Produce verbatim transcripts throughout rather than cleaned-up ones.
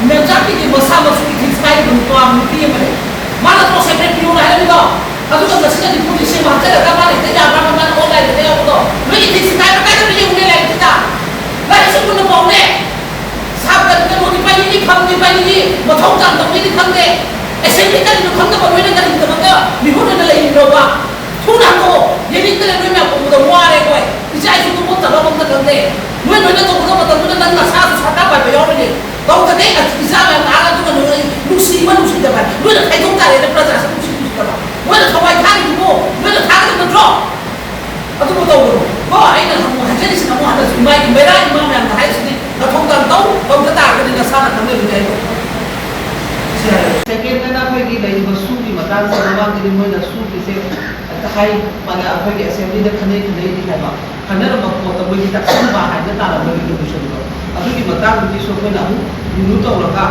ꯃꯦꯝꯆꯥꯛꯀꯤꯗꯤ ꯃꯁꯥꯃꯛꯁꯨ ethics ꯀꯥꯏꯔꯤꯕ ꯅꯨꯄꯥ ꯅꯨꯄꯤ ꯑꯃꯅꯤ꯫ ꯃꯥꯅ ꯇꯣꯛ separate ꯄꯤꯌꯨꯅ ꯍꯥꯏꯔꯝꯃꯤꯗꯣ꯫ ꯑꯗꯨꯒ ꯉꯁꯤꯅ ꯗꯤꯄꯨꯇꯤꯁꯦ ꯍꯥꯞꯆꯔꯒ ꯃꯥꯅ ꯍꯦꯛꯇ ꯌꯥꯕ꯭ꯔꯥ, ꯃꯥꯅ online ꯗ ꯌꯥꯎꯕꯗꯣ꯫ ꯅꯣꯏ ethics ꯀꯥꯏꯕ ꯀꯥꯏꯗꯕ ꯌꯦꯡꯉꯨꯅꯦ ꯂꯥꯏꯔꯤꯛꯇꯨꯗ꯫ ꯂꯥꯏꯔꯤꯛꯁꯨ ꯃꯨꯟꯅ ꯄꯥꯎꯅꯦ꯫ ꯁꯥꯕ ꯀꯔꯤꯅꯣ ꯅꯤꯄꯥ ꯅꯤꯅꯤ ꯐꯝ, ꯅꯤꯄꯥ ꯅꯤꯅꯤ ꯃꯊꯧ ꯇꯥꯡ ꯇꯧꯅꯤꯗꯤ ꯈꯪꯗꯦ꯫ Assembly ꯀꯔꯤꯅꯣ ꯈꯪꯗꯕ ꯅꯣꯏꯅ ꯀꯔꯤꯒꯤꯗꯃꯛꯇ ꯃꯤꯍꯨꯠ ꯑꯣꯏꯅ ꯂꯩꯔꯤꯅꯣꯕ? ꯊꯨꯅ ꯍꯥꯡꯗꯣꯛꯑꯣ꯫ ꯌꯦꯡꯅꯤꯡꯗꯅ ꯅꯣꯏ ꯃꯌꯥꯝ ꯎꯕꯗ ꯋꯥꯔꯦ ꯑꯩꯈꯣꯏ꯫ ꯏꯆꯥ ꯏꯁꯨ ꯇꯨꯝꯐꯝ ꯆꯥꯐꯝ ꯑꯝꯇ ꯈꯪꯗꯦ꯫ ꯅꯣꯏ ꯂꯣꯏꯅ ꯇꯧꯒꯗꯕ ꯃꯇꯝꯗꯨꯗ ꯅꯪ ꯅꯁꯥꯁꯨ ꯁꯔꯀꯥꯔ ꯄꯥꯏꯕ ꯌꯥꯎꯔꯤꯅꯦ꯫ ꯇꯧꯗꯅꯦ ꯏꯆꯥ ꯃꯌꯥꯝ ꯂꯥꯛꯑꯒ ꯑꯗꯨꯒ ꯅꯣꯏ ꯅꯨꯡꯁꯤꯕ ꯅꯨꯡꯁꯤꯗꯕ ꯂꯣꯏꯅ ꯈꯥꯏꯗꯣꯛ ꯇꯥꯔꯦꯅ ꯄ꯭ꯔꯖꯥꯁꯨ ꯅꯨꯡꯁꯤ ꯅꯨꯡꯁꯤꯗꯕ꯫ ꯅꯣꯏꯅ ꯊꯋꯥꯏ ꯊꯥꯔꯤꯗꯨꯕꯨ ꯅꯣꯏꯅ ꯊꯥꯒꯗꯕ ꯅꯠꯇ꯭ꯔꯣ? ꯑꯗꯨꯕꯨ ꯇꯧꯒꯅꯨ꯫ ꯀꯣ ꯑꯩꯅ ꯍꯪꯉꯨ ꯍꯥꯏꯖꯔꯤꯁꯤꯅ ꯑꯃꯨꯛ ꯍꯟꯗꯛꯁꯨ ꯏꯃꯥꯒꯤ ꯃꯩꯔꯥ ꯏꯃꯥ ꯃꯌꯥꯝꯅ ꯍꯥꯏꯔꯤꯁꯤꯗꯤ ꯅꯊꯧꯗꯥꯡ ꯇꯧ, ꯇꯧꯗ ꯇꯥꯔꯒꯗꯤ ꯅꯁꯥꯅ ꯈꯪꯖꯕꯅꯤ ꯍꯥꯏꯗꯣ꯫ Second ꯗꯅ ꯑꯩꯈꯣꯏꯒꯤ ꯂꯩꯔꯤꯕ ꯁꯨꯒꯤ ꯃꯇꯥꯡꯁꯦ ꯃꯃꯥꯡꯗꯗꯤ ꯃꯣꯏꯅ ꯁꯨꯒꯤꯁꯦ ꯍꯥꯏ, ꯃꯥꯅ ꯑꯩꯈꯣꯏꯒꯤ assembly ꯗ ꯈꯟꯅꯩ ꯈꯟꯅꯩꯗꯤ ꯍꯥꯏꯕ, ꯈꯟꯅꯔꯝꯕ ꯄꯣꯠꯇ ꯃꯣꯏꯒꯤ ꯇꯛꯁꯤꯟꯕ ꯍꯥꯏꯅ ꯇꯥꯔꯝꯕ resolution ꯗꯣ, ꯑꯗꯨꯒꯤ ꯃꯇꯥꯡꯗꯨꯒꯤꯁꯨ ꯑꯩꯈꯣꯏꯅ ꯑꯃꯨꯛ renew ꯇꯧꯔꯒ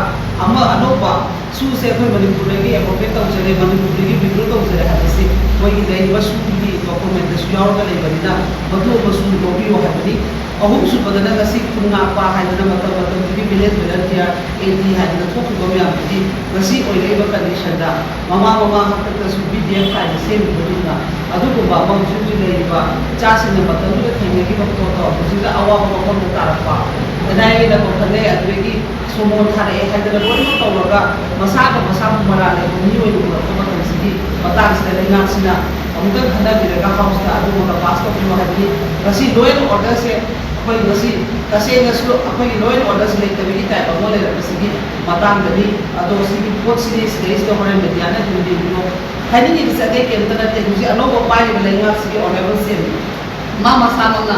ꯑꯃ ꯑꯅꯧꯕ ꯁꯨꯁꯦ ꯑꯩꯈꯣꯏ ꯃꯅꯤꯄꯨꯔꯗꯒꯤ appropriate ꯇꯧꯖꯔꯦ, ꯃꯅꯤꯄꯨꯔꯗꯒꯤ withdraw ꯇꯧꯖꯔꯦ ꯍꯥꯏꯕꯁꯤ ꯃꯣꯏꯒꯤ ꯂꯩꯔꯤꯕ ꯁꯨꯒꯤ document ꯇꯁꯨ ꯌꯥꯎꯔꯒ ꯂꯩꯕꯅꯤꯅ ꯃꯗꯨ ꯑꯃꯁꯨ ꯂꯧꯕꯤꯌꯨ ꯍꯥꯏꯕꯅꯤ꯫ ꯑꯍꯨꯝꯁꯨꯕꯗꯅ ꯉꯁꯤ ꯈꯨꯟ ꯉꯥꯛꯄ ꯍꯥꯏꯗꯅ ꯃꯇꯝ ꯃꯇꯝꯗꯨꯒꯤ village volunteer, AD ꯍꯥꯏꯗꯅ ꯊꯣꯛꯈꯤꯕ ꯃꯌꯥꯝꯗꯨꯗꯤ ꯉꯁꯤ ꯑꯣꯏꯔꯛꯏꯕ condition ꯗ ꯃꯃꯥ ꯃꯃꯥ ꯍꯥꯛꯇꯛꯇꯁꯨ BDF ꯀꯥꯏꯅ ꯁꯦꯝꯃꯤꯕꯅꯤꯅ ꯑꯗꯨꯒꯨꯝꯕ ꯑꯃ ꯍꯧꯖꯤꯛ ꯍꯧꯖꯤꯛ ꯂꯩꯔꯤꯕ ꯏꯆꯥꯁꯤꯡꯅ ꯃꯇꯝꯗꯨꯗ ꯊꯦꯡꯅꯈꯤꯕ ꯄꯣꯠꯇꯣ ꯍꯧꯖꯤꯛꯅ ꯑꯋꯥꯕ ꯃꯐꯝꯗ ꯇꯥꯔꯛꯄ, NIA ꯅ ꯀꯧꯈꯠꯂꯦ, ꯑꯗꯨꯗꯒꯤ ꯁꯣꯃꯣ ꯊꯥꯔꯛꯑꯦ ꯍꯥꯏꯗꯅ ꯂꯣꯏꯅꯃꯛ ꯇꯧꯔꯒ ꯃꯁꯥꯒ ꯃꯁꯥꯕꯨ ꯃꯔꯥꯜ ꯂꯩꯕ ꯃꯤ ꯑꯣꯏꯅ ꯎꯔꯛꯄ ꯃꯇꯝꯁꯤꯒꯤ ꯃꯇꯥꯡꯁꯤꯗ ꯂꯩꯉꯥꯛꯁꯤꯅ ꯑꯃꯨꯛꯇꯪ ꯈꯟꯅꯕꯤꯔꯒ House ꯇ ꯑꯗꯨꯒꯨꯝꯕ pass ꯇꯧꯕꯤꯌꯨ ꯍꯥꯏꯕꯗꯤ ꯉꯁꯤ law and order ꯁꯦ ꯑꯩꯈꯣꯏ ꯉꯁꯤ ꯇꯁꯦꯡꯅꯁꯨ ꯑꯩꯈꯣꯏꯒꯤ law and order ꯁꯦ ꯂꯩꯇꯕꯒꯤ type ꯑꯃ ꯂꯩꯔꯛꯄꯁꯤꯒꯤ ꯃꯇꯥꯡꯗꯅꯤ꯫ ꯑꯗꯣ ꯁꯤꯒꯤ ꯄꯣꯠꯁꯤꯗꯤ ꯁꯤꯗꯩꯁꯤꯗ ꯍꯣꯔꯦꯟ media ꯅ ꯑꯗꯨꯝ ꯌꯦꯡꯕꯤꯔꯣ꯫ ꯍꯥꯏꯅꯤꯡꯉꯤꯕꯁꯦ ꯑꯇꯩ ꯀꯩꯝꯇ ꯅꯠꯇꯦ, ꯍꯧꯖꯤꯛ ꯑꯅꯧꯕ ꯄꯥꯏꯔꯤꯕ ꯂꯩꯉꯥꯛꯁꯤꯒꯤ honourable ꯁꯦ ꯃꯥ ꯃꯁꯥꯃꯛꯅ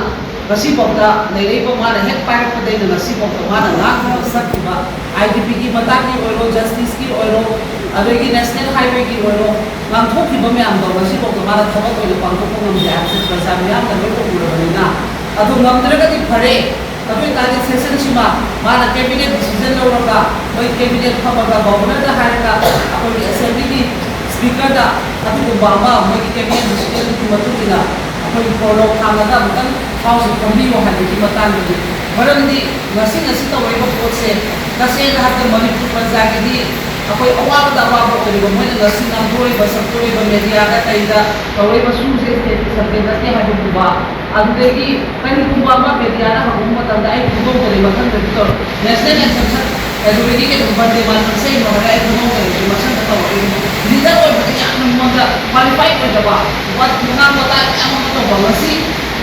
ꯉꯁꯤꯐꯥꯎꯗ ꯂꯩꯔꯛꯏꯕ, ꯃꯥꯅ ꯍꯦꯛ ꯄꯥꯏꯔꯛꯄꯗꯩꯅ ꯉꯁꯤꯐꯥꯎꯗ ꯃꯥꯅ ꯉꯥꯡꯈꯤꯕ ꯁꯛꯈꯤꯕ IDP ꯒꯤ ꯃꯇꯥꯡꯒꯤ ꯑꯣꯏꯔꯣ, justice ꯀꯤ ꯑꯣꯏꯔꯣ, ꯑꯗꯒꯤ national highway ꯒꯤ ꯑꯣꯏꯔꯣ, ꯉꯥꯡꯊꯣꯛꯈꯤꯕ ꯃꯌꯥꯝꯗꯣ ꯉꯁꯤꯐꯥꯎꯗ ꯃꯥꯅ ꯊꯕꯛ ꯑꯣꯏꯅ ꯄꯥꯡꯊꯣꯛꯄ ꯉꯝꯗꯦ ꯍꯥꯏꯕꯁꯦ ꯄ꯭ꯔꯖꯥ ꯃꯤꯌꯥꯝꯅ ꯂꯣꯏ ꯎꯔꯕꯅꯤꯅ꯫ ꯑꯗꯨ ꯉꯝꯗ꯭ꯔꯒꯗꯤ ꯐꯔꯦ, ꯑꯗꯨ ꯑꯣꯏꯇꯥꯔꯗꯤ session ꯁꯤꯃ ꯃꯥꯅ cabinet decision ꯂꯧꯔꯒ, ꯃꯣꯏ cabinet ꯐꯝꯃꯒ, governor ꯗ ꯍꯥꯏꯔꯒ, ꯑꯩꯈꯣꯏꯒꯤ assembly ꯒꯤ speaker ꯗ ꯑꯗꯨꯒꯨꯝꯕ ꯑꯃ ꯃꯣꯏꯒꯤ cabinet decision ꯗꯨꯒꯤ ꯃꯇꯨꯡ ꯏꯟꯅ ꯑꯩꯈꯣꯏꯒꯤ prologue ꯍꯥꯡꯉꯒ ꯑꯃꯨꯛꯇꯪ House ꯁꯤ ꯐꯝꯕꯤꯌꯣ ꯍꯥꯏꯕꯒꯤ ꯃꯇꯥꯡꯗꯗꯤ ꯃꯔꯝꯗꯤ ꯉꯁꯤ ꯉꯁꯤ ꯇꯧꯔꯛꯏꯕ ꯄꯣꯠꯁꯦ ꯇꯁꯦꯡꯅ ꯍꯥꯏꯕꯗ ꯃꯅꯤꯄꯨꯔ ꯄ꯭ꯔꯖꯥꯒꯤꯗꯤ ꯑꯩꯈꯣꯏ ꯑꯋꯥꯕꯗ ꯑꯋꯥꯕ ꯑꯣꯏꯔꯤꯕ, ꯃꯣꯏꯅ ꯉꯁꯤ ꯉꯥꯡꯊꯣꯔꯛꯏꯕ ꯁꯛꯇꯣꯔꯛꯏꯕ ꯃꯦꯗꯤꯌꯥꯗ ꯀꯩꯗ ꯇꯧꯔꯛꯏꯕ ꯁꯨꯝꯁꯦ ꯁ꯭ꯇꯦꯠꯀꯤ ꯁꯕꯖꯦꯛ ꯅꯠꯇꯦ ꯍꯥꯏꯕꯒꯨꯝꯕ, ꯑꯗꯨꯗꯒꯤ ꯀꯔꯤꯒꯨꯝꯕ ꯑꯃ ꯃꯦꯗꯤꯌꯥꯅ ꯍꯧꯕ ꯃꯇꯝꯗ ꯑꯩ ꯈꯪꯍꯧꯗ꯭ꯔꯦ, ꯃꯊꯪꯗꯗꯤ ꯇꯧꯔꯣꯏ, ꯅꯦꯁꯅꯦꯜ ꯑꯦꯟꯊꯦꯝ ꯁꯛ ꯑꯗꯨꯗꯒꯤ ꯀꯩꯅꯣ ꯕꯟꯗꯦ ꯃꯥꯇꯔꯝ ꯁꯛꯏꯅꯣ ꯍꯥꯏꯔꯒ ꯑꯩ ꯈꯪꯍꯧꯗ꯭ꯔꯦ, ꯃꯊꯪꯗ ꯇꯧꯔꯛꯏ꯫ ꯂꯤꯗꯔ ꯑꯣꯏꯕꯗ ꯌꯥꯝꯅ ꯃꯉꯣꯟꯗ ꯀ꯭ꯋꯥꯂꯤꯐꯥꯏ ꯑꯣꯏꯗꯕ, ꯋꯥ ꯉꯥꯡꯕ ꯇꯥꯏꯞ ꯌꯥꯝ ꯑꯃ ꯇꯧꯕ꯫ ꯉꯁꯤ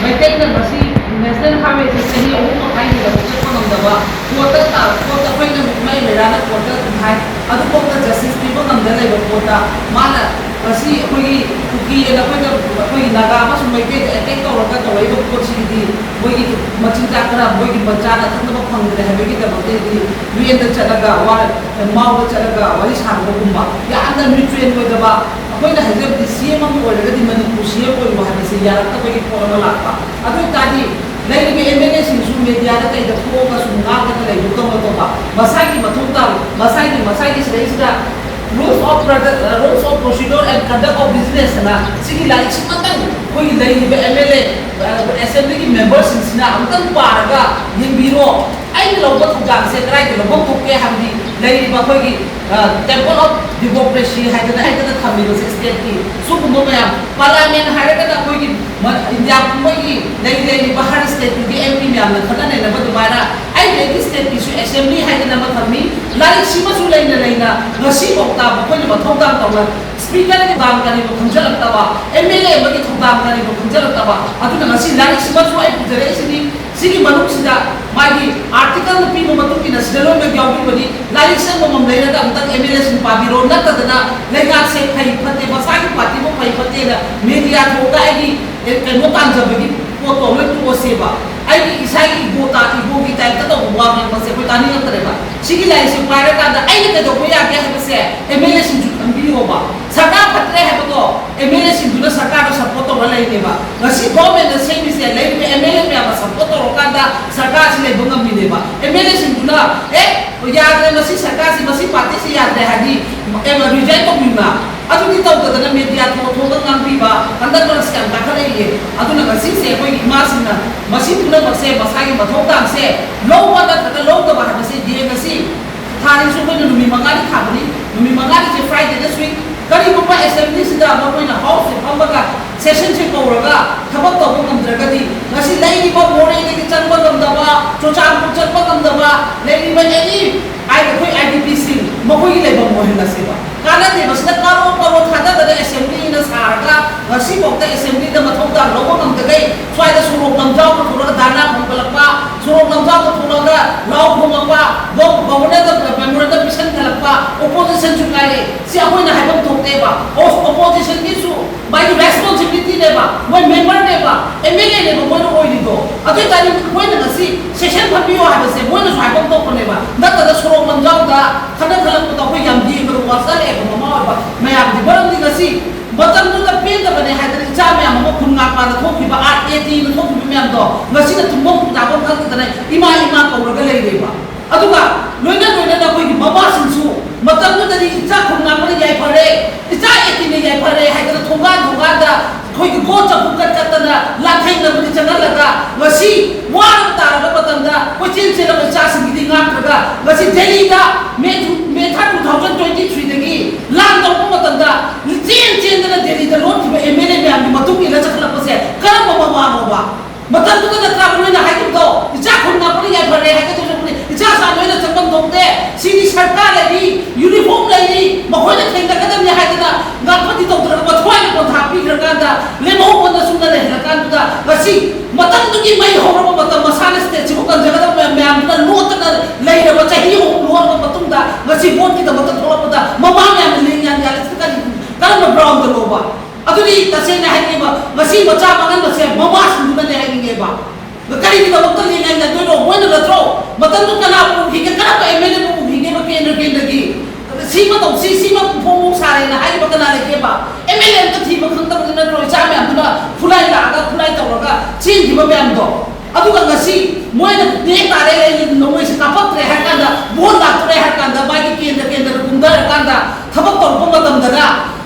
ꯃꯩꯇꯩꯅ ꯉꯁꯤ ꯅꯦꯁꯅꯦꯜ ꯍꯥꯏꯋꯦꯁꯦ ꯆꯍꯤ ꯑꯍꯨꯝ ꯃꯈꯥꯏ ꯍꯦꯜꯂꯕ ꯆꯠꯄ ꯉꯝꯗꯕ, ꯀꯣꯔꯠꯇ ꯇꯥ-, ꯀꯣꯔꯠꯇ ꯑꯩꯈꯣꯏꯅ ꯏꯃꯥ ꯂꯩꯔꯥꯅ ꯀꯣꯔꯠꯇ ꯑꯗꯨꯝ ꯍꯥꯏ, ꯑꯗꯨꯐꯥꯎꯗ ꯖꯁꯇꯤꯁ ꯄꯤꯕ ꯉꯝꯗ ꯂꯩꯕ ꯄꯣꯠꯇ ꯃꯥꯅ ꯉꯁꯤ ꯑꯩꯈꯣꯏꯒꯤ ꯀꯨꯀꯤꯅ ꯑꯩꯈꯣꯏꯗ, ꯑꯩꯈꯣꯏꯒꯤ ꯅꯥꯒꯥ ꯑꯃꯁꯨꯡ ꯃꯩꯇꯩꯗ ꯑꯦꯇꯦꯛ ꯇꯧꯔꯒ ꯇꯧꯔꯛꯏꯕ ꯄꯣꯠꯁꯤꯗꯤ ꯃꯣꯏꯒꯤ ꯃꯆꯤꯟꯖꯥꯛ ꯈꯔ ꯃꯣꯏꯒꯤ ꯃꯆꯥꯅ ꯊꯛꯅꯕ ꯐꯪꯗ꯭ꯔꯦ ꯍꯥꯏꯕꯒꯤꯗꯃꯛꯇꯗꯤ ꯌꯨ ꯑꯦꯟꯗ ꯆꯠꯂꯒ ꯋꯥ-, ꯃꯥꯎꯗ ꯆꯠꯂꯒ ꯋꯥꯔꯤ ꯁꯥꯟꯅꯕꯒꯨꯝꯕ ꯌꯥꯝꯅ ꯅ꯭ꯌꯨꯇ꯭ꯔꯦꯟ ꯑꯣꯏꯗꯕ, ꯑꯩꯈꯣꯏꯅ ꯍꯥꯏꯖꯕꯗꯤ ꯁꯤ ꯑꯦꯝ ꯑꯃ ꯑꯣꯏꯔꯒꯗꯤ ꯃꯅꯤꯄꯨꯔ ꯁꯤ ꯑꯦꯝ ꯑꯣꯏꯌꯨ ꯍꯥꯏꯕꯁꯦ ꯌꯥꯔꯛꯇꯕꯒꯤ ꯄꯣꯠ ꯑꯃ ꯂꯥꯛꯄ꯫ ꯑꯗꯨ ꯑꯣꯏꯇꯥꯔꯗꯤ ꯂꯩꯔꯤꯕ ꯑꯦꯝ ꯑꯦꯜ ꯑꯦꯁꯤꯡꯁꯨ ꯃꯦꯗꯤꯌꯥꯗ ꯀꯩꯗ ꯊꯣꯛꯑꯒ ꯁꯨꯝ ꯉꯥꯡꯗꯅ ꯂꯩꯕ ꯇꯧꯕ ꯇꯧꯕ, ꯃꯁꯥꯒꯤ ꯃꯊꯧ ꯇꯥꯕ, ꯃꯁꯥꯒꯤ, ꯃꯁꯥꯒꯤ ꯁꯤꯗꯩꯁꯤꯗ rules of product, rules of procedure and conduct of business ꯍꯥꯏꯅ ꯁꯤꯒꯤ ꯂꯥꯏꯔꯤꯛꯁꯤꯃꯇꯪ ꯑꯩꯈꯣꯏꯒꯤ ꯂꯩꯔꯤꯕ ꯑꯦꯝ ꯑꯦꯜ ꯑꯦ, ꯑꯦꯁꯦꯝꯕ꯭ꯂꯤꯒꯤ ꯃꯦꯝꯕꯔꯁꯤꯡꯁꯤꯅ ꯑꯃꯨꯛꯇꯪ ꯄꯥꯔꯒ ꯌꯦꯡꯕꯤꯔꯣ꯫ ꯑꯩꯅ ꯂꯧꯕ ꯊꯧꯗꯥꯡꯁꯦ ꯀꯗꯥꯏꯗ ꯂꯧꯐꯝ ꯊꯣꯛꯀꯦ ꯍꯥꯏꯕꯗꯤ ꯂꯩꯔꯤꯕ ꯑꯩꯈꯣꯏꯒꯤ ꯇꯦꯝꯄꯜ ꯑꯣꯐ ꯗꯤꯃꯣꯀ꯭ꯔꯦꯁꯤ ꯍꯥꯏꯗꯅ ꯍꯥꯏꯗꯅ ꯊꯝꯃꯤꯕꯁꯦ ꯁ꯭ꯇꯦꯠꯀꯤ ꯁꯤꯒꯨꯝꯕ ꯃꯌꯥꯝ, ꯄꯥꯔꯂꯥꯃꯦꯟ ꯍꯥꯏꯔꯒꯅ ꯑꯩꯈꯣꯏꯒꯤ ꯃ-, ꯏꯟꯗꯤꯌꯥ ꯄꯨꯝꯕꯒꯤ ꯂꯩ ꯂꯩꯔꯤꯕ ꯍꯔ ꯁ꯭ꯇꯦꯠꯇꯨꯒꯤ ꯑꯦꯝ ꯄꯤ ꯃꯌꯥꯝꯅ ꯈꯟꯅ ꯅꯩꯅꯕ ꯑꯗꯨꯃꯥꯏꯅ ꯑꯩꯒꯤ ꯑꯩꯒꯤ ꯁ꯭ꯇꯦꯠꯀꯤꯁꯨ ꯑꯦꯁꯦꯝꯕ꯭ꯂꯤ ꯍꯥꯏꯗꯅ ꯑꯃ ꯊꯝꯃꯤ꯫ ꯂꯥꯏꯔꯤꯛꯁꯤꯃꯁꯨ ꯂꯩꯅ ꯂꯩꯅ ꯉꯁꯤꯐꯥꯎ ꯇꯥꯕ ꯑꯩꯈꯣꯏꯅ ꯃꯊꯧ ꯇꯥꯡ ꯇꯧꯅ ꯁ꯭ꯄꯤꯀꯔꯒꯤ ꯊꯧꯗꯥꯡ ꯀꯔꯤꯅꯣ ꯈꯪꯖꯤꯜꯂꯛꯇꯕ, ꯑꯦꯝ ꯑꯦꯜ ꯑꯦ ꯑꯃꯒꯤ ꯊꯧꯗꯥꯡ ꯀꯔꯤꯅꯣ ꯈꯪꯖꯤꯜꯂꯛꯇꯕ꯫ ꯑꯗꯨꯅ ꯉꯁꯤ ꯂꯥꯏꯔꯤꯛꯁꯤꯃꯁꯨ ꯑꯩ ꯄꯨꯖꯔꯛꯏꯁꯤꯅꯤ꯫ ꯁꯤꯒꯤ ꯃꯅꯨꯡꯁꯤꯗ ꯃꯥꯒꯤ ꯑꯥꯔꯇꯤꯀꯜꯅ ꯄꯤꯕ ꯃꯇꯨꯡ ꯏꯟꯅ ꯁꯤꯗ ꯂꯣꯏꯅꯃꯛ ꯌꯥꯎꯕꯤꯕꯅꯤ꯫ ꯂꯥꯏꯔꯤꯛꯁꯦ ꯑꯃꯃꯝ ꯂꯩꯔꯒ ꯑꯃꯨꯛꯇꯪ ꯑꯦꯝ ꯑꯦꯜ ꯑꯦꯁꯤꯡ ꯄꯥꯕꯤꯔꯣ, ꯅꯠꯇꯗꯅ ꯂꯩꯉꯥꯛꯁꯦ ꯐꯩ ꯐꯠꯇꯦ, ꯃꯁꯥꯒꯤ ꯄꯥꯔꯇꯤꯕꯨ ꯐꯩ ꯐꯠꯇꯦꯅ ꯃꯦꯗꯤꯌꯥ ꯊꯣꯛꯑꯒ ꯑꯩꯒꯤ ꯀꯩꯅꯣ ꯇꯥꯟꯖꯕꯒꯤ ꯄꯣꯠꯇꯣ ꯂꯣꯏ ꯇꯣꯛꯑꯁꯦꯕ꯫ ꯑꯩꯒꯤ ꯏꯁꯥꯒꯤ ꯏꯒꯣ ꯇꯥ-, ꯏꯒꯣꯒꯤ ꯇꯥꯏꯞꯇ ꯇꯧꯕ ꯋꯥ ꯉꯥꯡꯕꯁꯦ ꯑꯩꯈꯣꯏ ꯇꯥꯅꯤꯡꯉꯛꯇ꯭ꯔꯦꯕ꯫ ꯁꯤꯒꯤ ꯂꯥꯏꯔꯤꯛꯁꯦ ꯄꯥꯏꯔꯀꯥꯟꯗ ꯑꯩꯅ ꯀꯩꯗꯧꯕ ꯌꯥꯒꯦ ꯍꯥꯏꯕꯁꯦ ꯑꯦꯝ ꯑꯦꯜ ꯑꯦꯁꯤꯡꯁꯨ ꯈꯟꯕꯤꯌꯣꯕ꯫ ꯁꯔꯀꯥꯔ ꯐꯠꯇ꯭ꯔꯦ ꯍꯥꯏꯕꯗꯣ ꯑꯦꯝ ꯑꯦꯜ ꯑꯦꯁꯤꯡꯗꯨꯅ ꯁꯔꯀꯥꯔꯗꯣ ꯁꯞꯄꯣꯔꯠ ꯇꯧꯔ ꯂꯩꯅꯦꯕ꯫ ꯉꯁꯤ ꯒꯣꯔꯃꯦꯟꯅ ꯁꯦꯝꯃꯤꯁꯦ ꯂꯩꯔꯤꯕ ꯑꯦꯝ ꯑꯦꯜ ꯑꯦ ꯃꯌꯥꯝꯅ ꯁꯞꯄꯣꯔꯠ ꯇꯧꯔꯀꯥꯟꯗ ꯁꯔꯀꯥꯔꯁꯤ ꯂꯩꯕ ꯉꯝꯃꯤꯅꯦꯕ꯫ ꯑꯦꯝ ꯑꯦꯜ ꯑꯦꯁꯤꯡꯗꯨꯅ ꯑꯦ ꯌꯥꯗ꯭ꯔꯦ, ꯃꯁꯤ ꯁꯔꯀꯥꯔꯁꯤ, ꯃꯁꯤ ꯄꯥꯔꯇꯤꯁꯤ ꯌꯥꯗ꯭ꯔꯦ ꯍꯥꯏꯗꯤ ꯔꯤꯖꯥꯏꯟ ꯇꯧꯕꯤꯌꯨꯅ ꯑꯗꯨꯗꯤ ꯇꯧꯗꯗꯅ ꯃꯦꯗꯤꯌꯥ ꯊꯣꯛ ꯊꯣꯛꯑꯒ ꯉꯥꯡꯕꯤꯕ, ꯍꯟꯗꯛ ꯃꯔꯛꯁꯤ ꯌꯥꯝ ꯇꯥꯈꯠꯂꯛꯏꯌꯦ꯫ ꯑꯗꯨꯅ ꯉꯁꯤꯁꯦ ꯑꯩꯈꯣꯏꯒꯤ ꯏꯃꯥꯁꯤꯡꯅ ꯃꯁꯤ ꯄꯨꯝꯅꯃꯛꯁꯦ ꯃꯁꯥꯒꯤ ꯃꯊꯧ ꯇꯥꯡꯁꯦ ꯂꯧꯕ ꯅꯠꯇ꯭ꯔꯒ ꯂꯧꯗꯕ ꯍꯥꯏꯕꯁꯦ ꯌꯦꯡꯉꯁꯤ꯫ ꯊꯥꯔꯤꯁꯨ ꯑꯩꯈꯣꯏꯅ ꯅꯨꯃꯤꯠ ꯃꯉꯥꯅꯤ ꯊꯥꯕꯅꯤ꯫ ꯅꯨꯃꯤꯠ ꯃꯉꯥꯅꯤꯁꯦ Friday this week꯫ ꯀꯔꯤꯒꯨꯝꯕ ꯑꯦꯁꯦꯝꯕ꯭ꯂꯤꯁꯤꯗ ꯃꯈꯣꯏꯅ ꯍꯥꯎꯁꯁꯦ ꯐꯝꯃꯒ ꯁꯦꯁꯟꯁꯦ ꯀꯧꯔꯒ ꯊꯕꯛ ꯇꯧꯕ ꯉꯝꯗ꯭ꯔꯒꯗꯤ ꯉꯁꯤ ꯂꯩꯔꯤꯕ ꯃꯣꯔꯦꯗꯒꯤ ꯆꯪꯕ ꯉꯝꯗꯕ, ꯆꯨꯔꯆꯥꯟꯄꯨꯔ ꯆꯪꯕ ꯉꯝꯗꯕ ꯂꯩꯔꯤꯕ ꯑꯦꯅꯤ ꯑꯩꯈꯣꯏ ꯑꯥꯏ ꯗꯤ ꯄꯤꯁꯤꯡ ꯃꯈꯣꯏꯒꯤ ꯂꯩꯐꯝ ꯑꯣꯏꯍꯜꯂꯁꯦꯕ꯫ ꯀꯥꯟꯅꯗꯦ꯫ ꯃꯁꯤꯗ ꯀꯔꯣꯔ ꯀꯔꯣꯔ ꯊꯥꯗꯗꯅ ꯑꯦꯁꯦꯝꯕ꯭ꯂꯤꯅ ꯁꯥꯔꯒ ꯉꯁꯤꯐꯥꯎꯗ ꯑꯦꯁꯦꯝꯕ꯭ꯂꯤꯗ ꯃꯊꯧ ꯇꯥꯡ ꯂꯧꯕ ꯉꯝꯗꯈꯩ ꯁ꯭ꯋꯥꯏꯗ ꯁꯣꯔꯣꯛ ꯂꯝꯖꯥꯎꯗ ꯊꯣꯛꯂꯒ ꯙꯔꯅꯥ ꯐꯝꯒꯠꯂꯛꯄ, ꯁꯣꯔꯣꯛ ꯂꯝꯖꯥꯎꯗ ꯊꯣꯛꯂꯒ ꯂꯥꯎ ꯈꯣꯡꯉꯛꯄ, ꯒꯣ-, ꯒꯣꯚꯔꯅꯔꯗ ꯃꯦꯃꯣꯔꯦꯟꯗꯝ ꯄꯤꯁꯟꯈꯠꯂꯛꯄ, ꯑꯣꯄꯣꯖꯤꯁꯟꯁꯨ ꯉꯥꯏꯔꯦ꯫ ꯁꯤ ꯑꯩꯈꯣꯏꯅ ꯍꯥꯏꯐꯝ ꯊꯣꯛꯇꯦꯕ꯫ ꯑꯣ-, ꯑꯣꯄꯣꯖꯤꯁꯟꯒꯤꯁꯨ ꯃꯥꯒꯤ ꯔꯦꯁꯄꯣꯟꯁꯤꯕꯤꯂꯤꯇꯤꯅꯦꯕ, ꯃꯣꯏ ꯃꯦꯝꯕꯔꯅꯦꯕ, ꯑꯦꯝ ꯑꯦꯜ ꯑꯦꯅꯦꯕ ꯃꯣꯏꯅ ꯑꯣꯏꯔꯤꯗꯣ꯫ ꯑꯗꯨ ꯑꯣꯏꯇꯥꯔꯗꯤ ꯑꯩꯈꯣꯏꯅ ꯉꯁꯤ ꯁꯦꯁꯟ ꯐꯝꯕꯤꯌꯣ ꯍꯥꯏꯕꯁꯦ ꯃꯣꯏꯅꯁꯨ ꯍꯥꯏꯐꯝ ꯊꯣꯛꯄꯅꯦꯕ꯫ ꯅꯠꯇ꯭ꯔꯒ ꯁꯣꯔꯣꯛ ꯂꯝꯖꯥꯎꯗ ꯈꯠꯅ ꯈꯠꯂꯛꯄꯗꯣ ꯑꯩꯈꯣꯏ ꯌꯥꯝ ꯌꯦꯡꯕꯗ ꯋꯥꯁꯜꯂꯛꯑꯦꯕ꯫ ꯃꯃꯥ ꯑꯣꯏꯕ ꯃꯌꯥꯝꯗꯤ, ꯃꯔꯝꯗꯤ ꯉꯁꯤ ꯃꯇꯝꯗꯨꯗ ꯄꯦꯟꯗꯕꯅꯦ ꯍꯥꯏꯗꯅ ꯏꯆꯥ ꯃꯌꯥꯝ ꯑꯃ ꯈꯨꯟ ꯉꯥꯛꯄꯗ ꯊꯣꯛꯈꯤꯕ, ꯑꯥꯔ ꯑꯦ ꯇꯤꯅ ꯊꯣꯛꯈꯤꯕ ꯃꯌꯥꯝꯗꯣ ꯉꯁꯤꯅ ꯊꯨꯡꯐꯝ ꯊꯨꯡꯖꯥꯐꯝ ꯈꯪꯗꯗꯅ ꯏꯃꯥ ꯏꯃꯥ ꯀꯧꯔꯒ ꯂꯩꯔꯦꯕ꯫ ꯑꯗꯨꯒ ꯂꯣꯏꯅ ꯂꯣꯏꯅꯅ ꯑꯩꯈꯣꯏꯒꯤ ꯃꯃꯥꯁꯤꯡꯁꯨ ꯃꯇꯝꯗꯨꯗꯗꯤ ꯏꯆꯥ ꯈꯨꯟ ꯉꯥꯛꯄꯅ ꯌꯥꯏꯐꯔꯦ, ꯏꯆꯥ ꯑꯦꯇꯤꯅ ꯌꯥꯏꯐꯔꯦ ꯍꯥꯏꯗꯅ ꯊꯣꯡꯒꯥꯟ ꯊꯣꯡꯒꯥꯟꯗ ꯑꯩꯈꯣꯏꯒꯤ ꯒꯣꯠ ꯆꯐꯨ ꯀꯠ ꯀꯠꯇꯅ ꯂꯥꯟꯊꯦꯡꯅꯕꯗꯤ ꯆꯪꯍꯜꯂꯒ ꯉꯁꯤ ꯋꯥꯔꯕ ꯇꯥꯔꯕ ꯃꯇꯝꯗ ꯀꯣꯏꯆꯦꯟ ꯆꯦꯜꯂꯕ ꯏꯆꯥꯁꯤꯡꯒꯤꯗꯤ ꯉꯥꯛꯇ꯭ꯔꯒ ꯉꯁꯤ ꯗꯦꯜꯂꯤꯗ ꯃꯦ ꯇꯨ, ꯃꯦ ꯊꯥꯔꯠ ꯇꯨ ꯊꯥꯎꯖꯟ ꯇ꯭ꯋꯦꯟꯇꯤ ꯊ꯭ꯔꯤꯗꯒꯤ ꯂꯥꯟ ꯇꯧꯔꯛꯄ ꯃꯇꯝꯗ ꯆꯦꯟ ꯆꯦꯟꯗꯅ ꯗꯦꯜꯂꯤꯗ ꯂꯣꯠꯈꯤꯕ ꯑꯦꯝ ꯑꯦꯜ ꯑꯦ ꯃꯌꯥꯝꯒꯤ ꯃꯇꯨꯡ ꯏꯟꯅ ꯆꯠꯈꯠꯂꯛꯄꯁꯦ ꯀꯔꯝꯕ ꯃꯃꯥꯅꯣꯕ? ꯃꯇꯝꯗꯨꯗ ꯅꯠꯇ꯭ꯔꯥ ꯅꯣꯏꯅ ꯍꯥꯏꯈꯤꯕꯗꯣ, "ꯏꯆꯥ ꯈꯨꯟ ꯉꯥꯛꯄꯅ ꯌꯥꯏꯐꯔꯦ" ꯍꯥꯏꯒꯗꯧ ꯁꯔꯨꯛꯄꯨꯗꯤ, "ꯏꯆꯥ ꯆꯥ ꯅꯣꯏꯅ ꯆꯪꯐꯝ ꯊꯣꯛꯇꯦ, ꯁꯤꯗꯤ ꯁꯔꯀꯥꯔ ꯂꯩꯔꯤ, ꯌꯨꯅꯤꯐꯣꯔꯝ ꯂꯩꯔꯤ, ꯃꯈꯣꯏꯅ ꯊꯦꯡꯅꯒꯗꯕꯅꯤ" ꯍꯥꯏꯗꯅ ꯉꯥꯛꯄꯗꯤ ꯇꯧꯗ꯭ꯔꯒ ꯃꯊ꯭ꯋꯥꯏꯅ ꯄꯣꯟꯊꯥ ꯄꯤꯈ꯭ꯔꯀꯥꯟꯗ ꯂꯦꯝꯍꯧꯕꯅ ꯁꯨꯝꯅ ꯂꯩꯍꯜꯂꯀꯥꯟꯗꯨꯗ ꯉꯁꯤ ꯃꯇꯝꯗꯨꯒꯤ ꯃꯩ ꯍꯧꯔꯕ ꯃꯇꯝ, ꯃꯁꯥꯅ ꯁ꯭ꯇꯦꯠꯁꯤꯕꯨ ꯀꯟꯖꯒꯗꯕ ꯃꯌꯥꯝ, ꯃꯌꯥꯝꯗꯨꯅ ꯂꯣꯠꯇꯅ ꯂꯩꯔꯕ ꯆꯍꯤ ꯑꯍꯨꯝ ꯂꯣꯠꯂꯕ ꯃꯇꯨꯡꯗ ꯉꯁꯤ ꯚꯣꯠꯀꯤꯗꯃꯛꯇ ꯊꯣꯛꯂꯛꯄꯗ ꯃꯃꯥ ꯃꯌꯥꯝꯅ ꯂꯦꯡ ꯌꯥꯟ ꯌꯥꯜꯂꯤꯁꯤꯅ ꯀꯔꯤ, ꯀꯔꯝꯕ ꯒ꯭ꯔꯥꯎꯟꯗꯅꯣꯕ? ꯑꯗꯨꯗꯤ ꯇꯁꯦꯡꯅ ꯍꯥꯏꯅꯤꯡꯉꯦꯕ, ꯉꯁꯤ ꯃꯆꯥ ꯃꯥꯡꯍꯟꯕꯁꯦ ꯃꯃꯥꯁꯤꯡꯗꯨꯅꯅꯦ ꯍꯥꯏꯅꯤꯡꯉꯦꯕ꯫ ꯀꯔꯤꯒꯤꯗꯃꯛꯇ ꯂꯦꯡ ꯌꯥꯟ ꯌꯥꯟꯗꯣꯏꯅꯣ? ꯃꯣꯏꯅ ꯅꯠꯇ꯭ꯔꯣ? ꯃꯇꯝꯗꯨ ꯀꯅꯥ ꯄꯨꯈꯤꯒꯦ? ꯀꯔꯝꯕ ꯑꯦꯝ ꯑꯦꯜ ꯑꯦꯕꯨ ꯄꯨꯈꯤꯒꯦꯕ ꯀꯦꯟꯗ꯭ꯔ ꯀꯦꯟꯗ꯭ꯔꯒꯤ? ꯁꯤꯃ ꯇꯧꯁꯤ, ꯁꯤꯃ ꯐꯣꯡ ꯐꯣꯡ ꯁꯥꯔꯦꯅ ꯍꯥꯏꯔꯤꯕ ꯀꯅꯥ ꯂꯩꯒꯦꯕ? ꯑꯦꯝ ꯑꯦꯜ ꯑꯦ ꯑꯝꯇ ꯊꯤꯕ ꯈꯪꯗꯕꯗꯤ ꯅꯠꯇ꯭ꯔꯣ? ꯏꯆꯥ ꯃꯌꯥꯝꯗꯨꯅ ꯈꯨꯠꯂꯥꯏ ꯂꯥꯛꯑꯒ ꯈꯨꯠꯂꯥꯏ ꯇꯧꯔꯒ ꯆꯦꯟꯈꯤꯕ ꯃꯌꯥꯝꯗꯣ꯫ ꯑꯗꯨꯒ ꯉꯁꯤ ꯃꯣꯏꯅ ꯅꯦ ꯇꯥꯔꯦ, ꯑꯩ ꯅꯣꯡꯃꯩꯁꯦ ꯀꯥꯞꯄꯛꯇ꯭ꯔꯦ ꯍꯥꯏꯔ ꯀꯥꯟꯗ, ꯚꯣꯠ ꯂꯥꯛꯇ꯭ꯔꯦ ꯍꯥꯏꯔ ꯀꯥꯟꯗ, ꯃꯥꯒꯤ ꯀꯦꯟꯗ꯭ꯔ ꯀꯦꯟꯗ꯭ꯔꯗ ꯀꯨꯝꯊꯔꯀꯥꯟꯗ ꯊꯕꯛ ꯇꯧꯔꯛꯄ ꯃꯇꯝꯗꯅ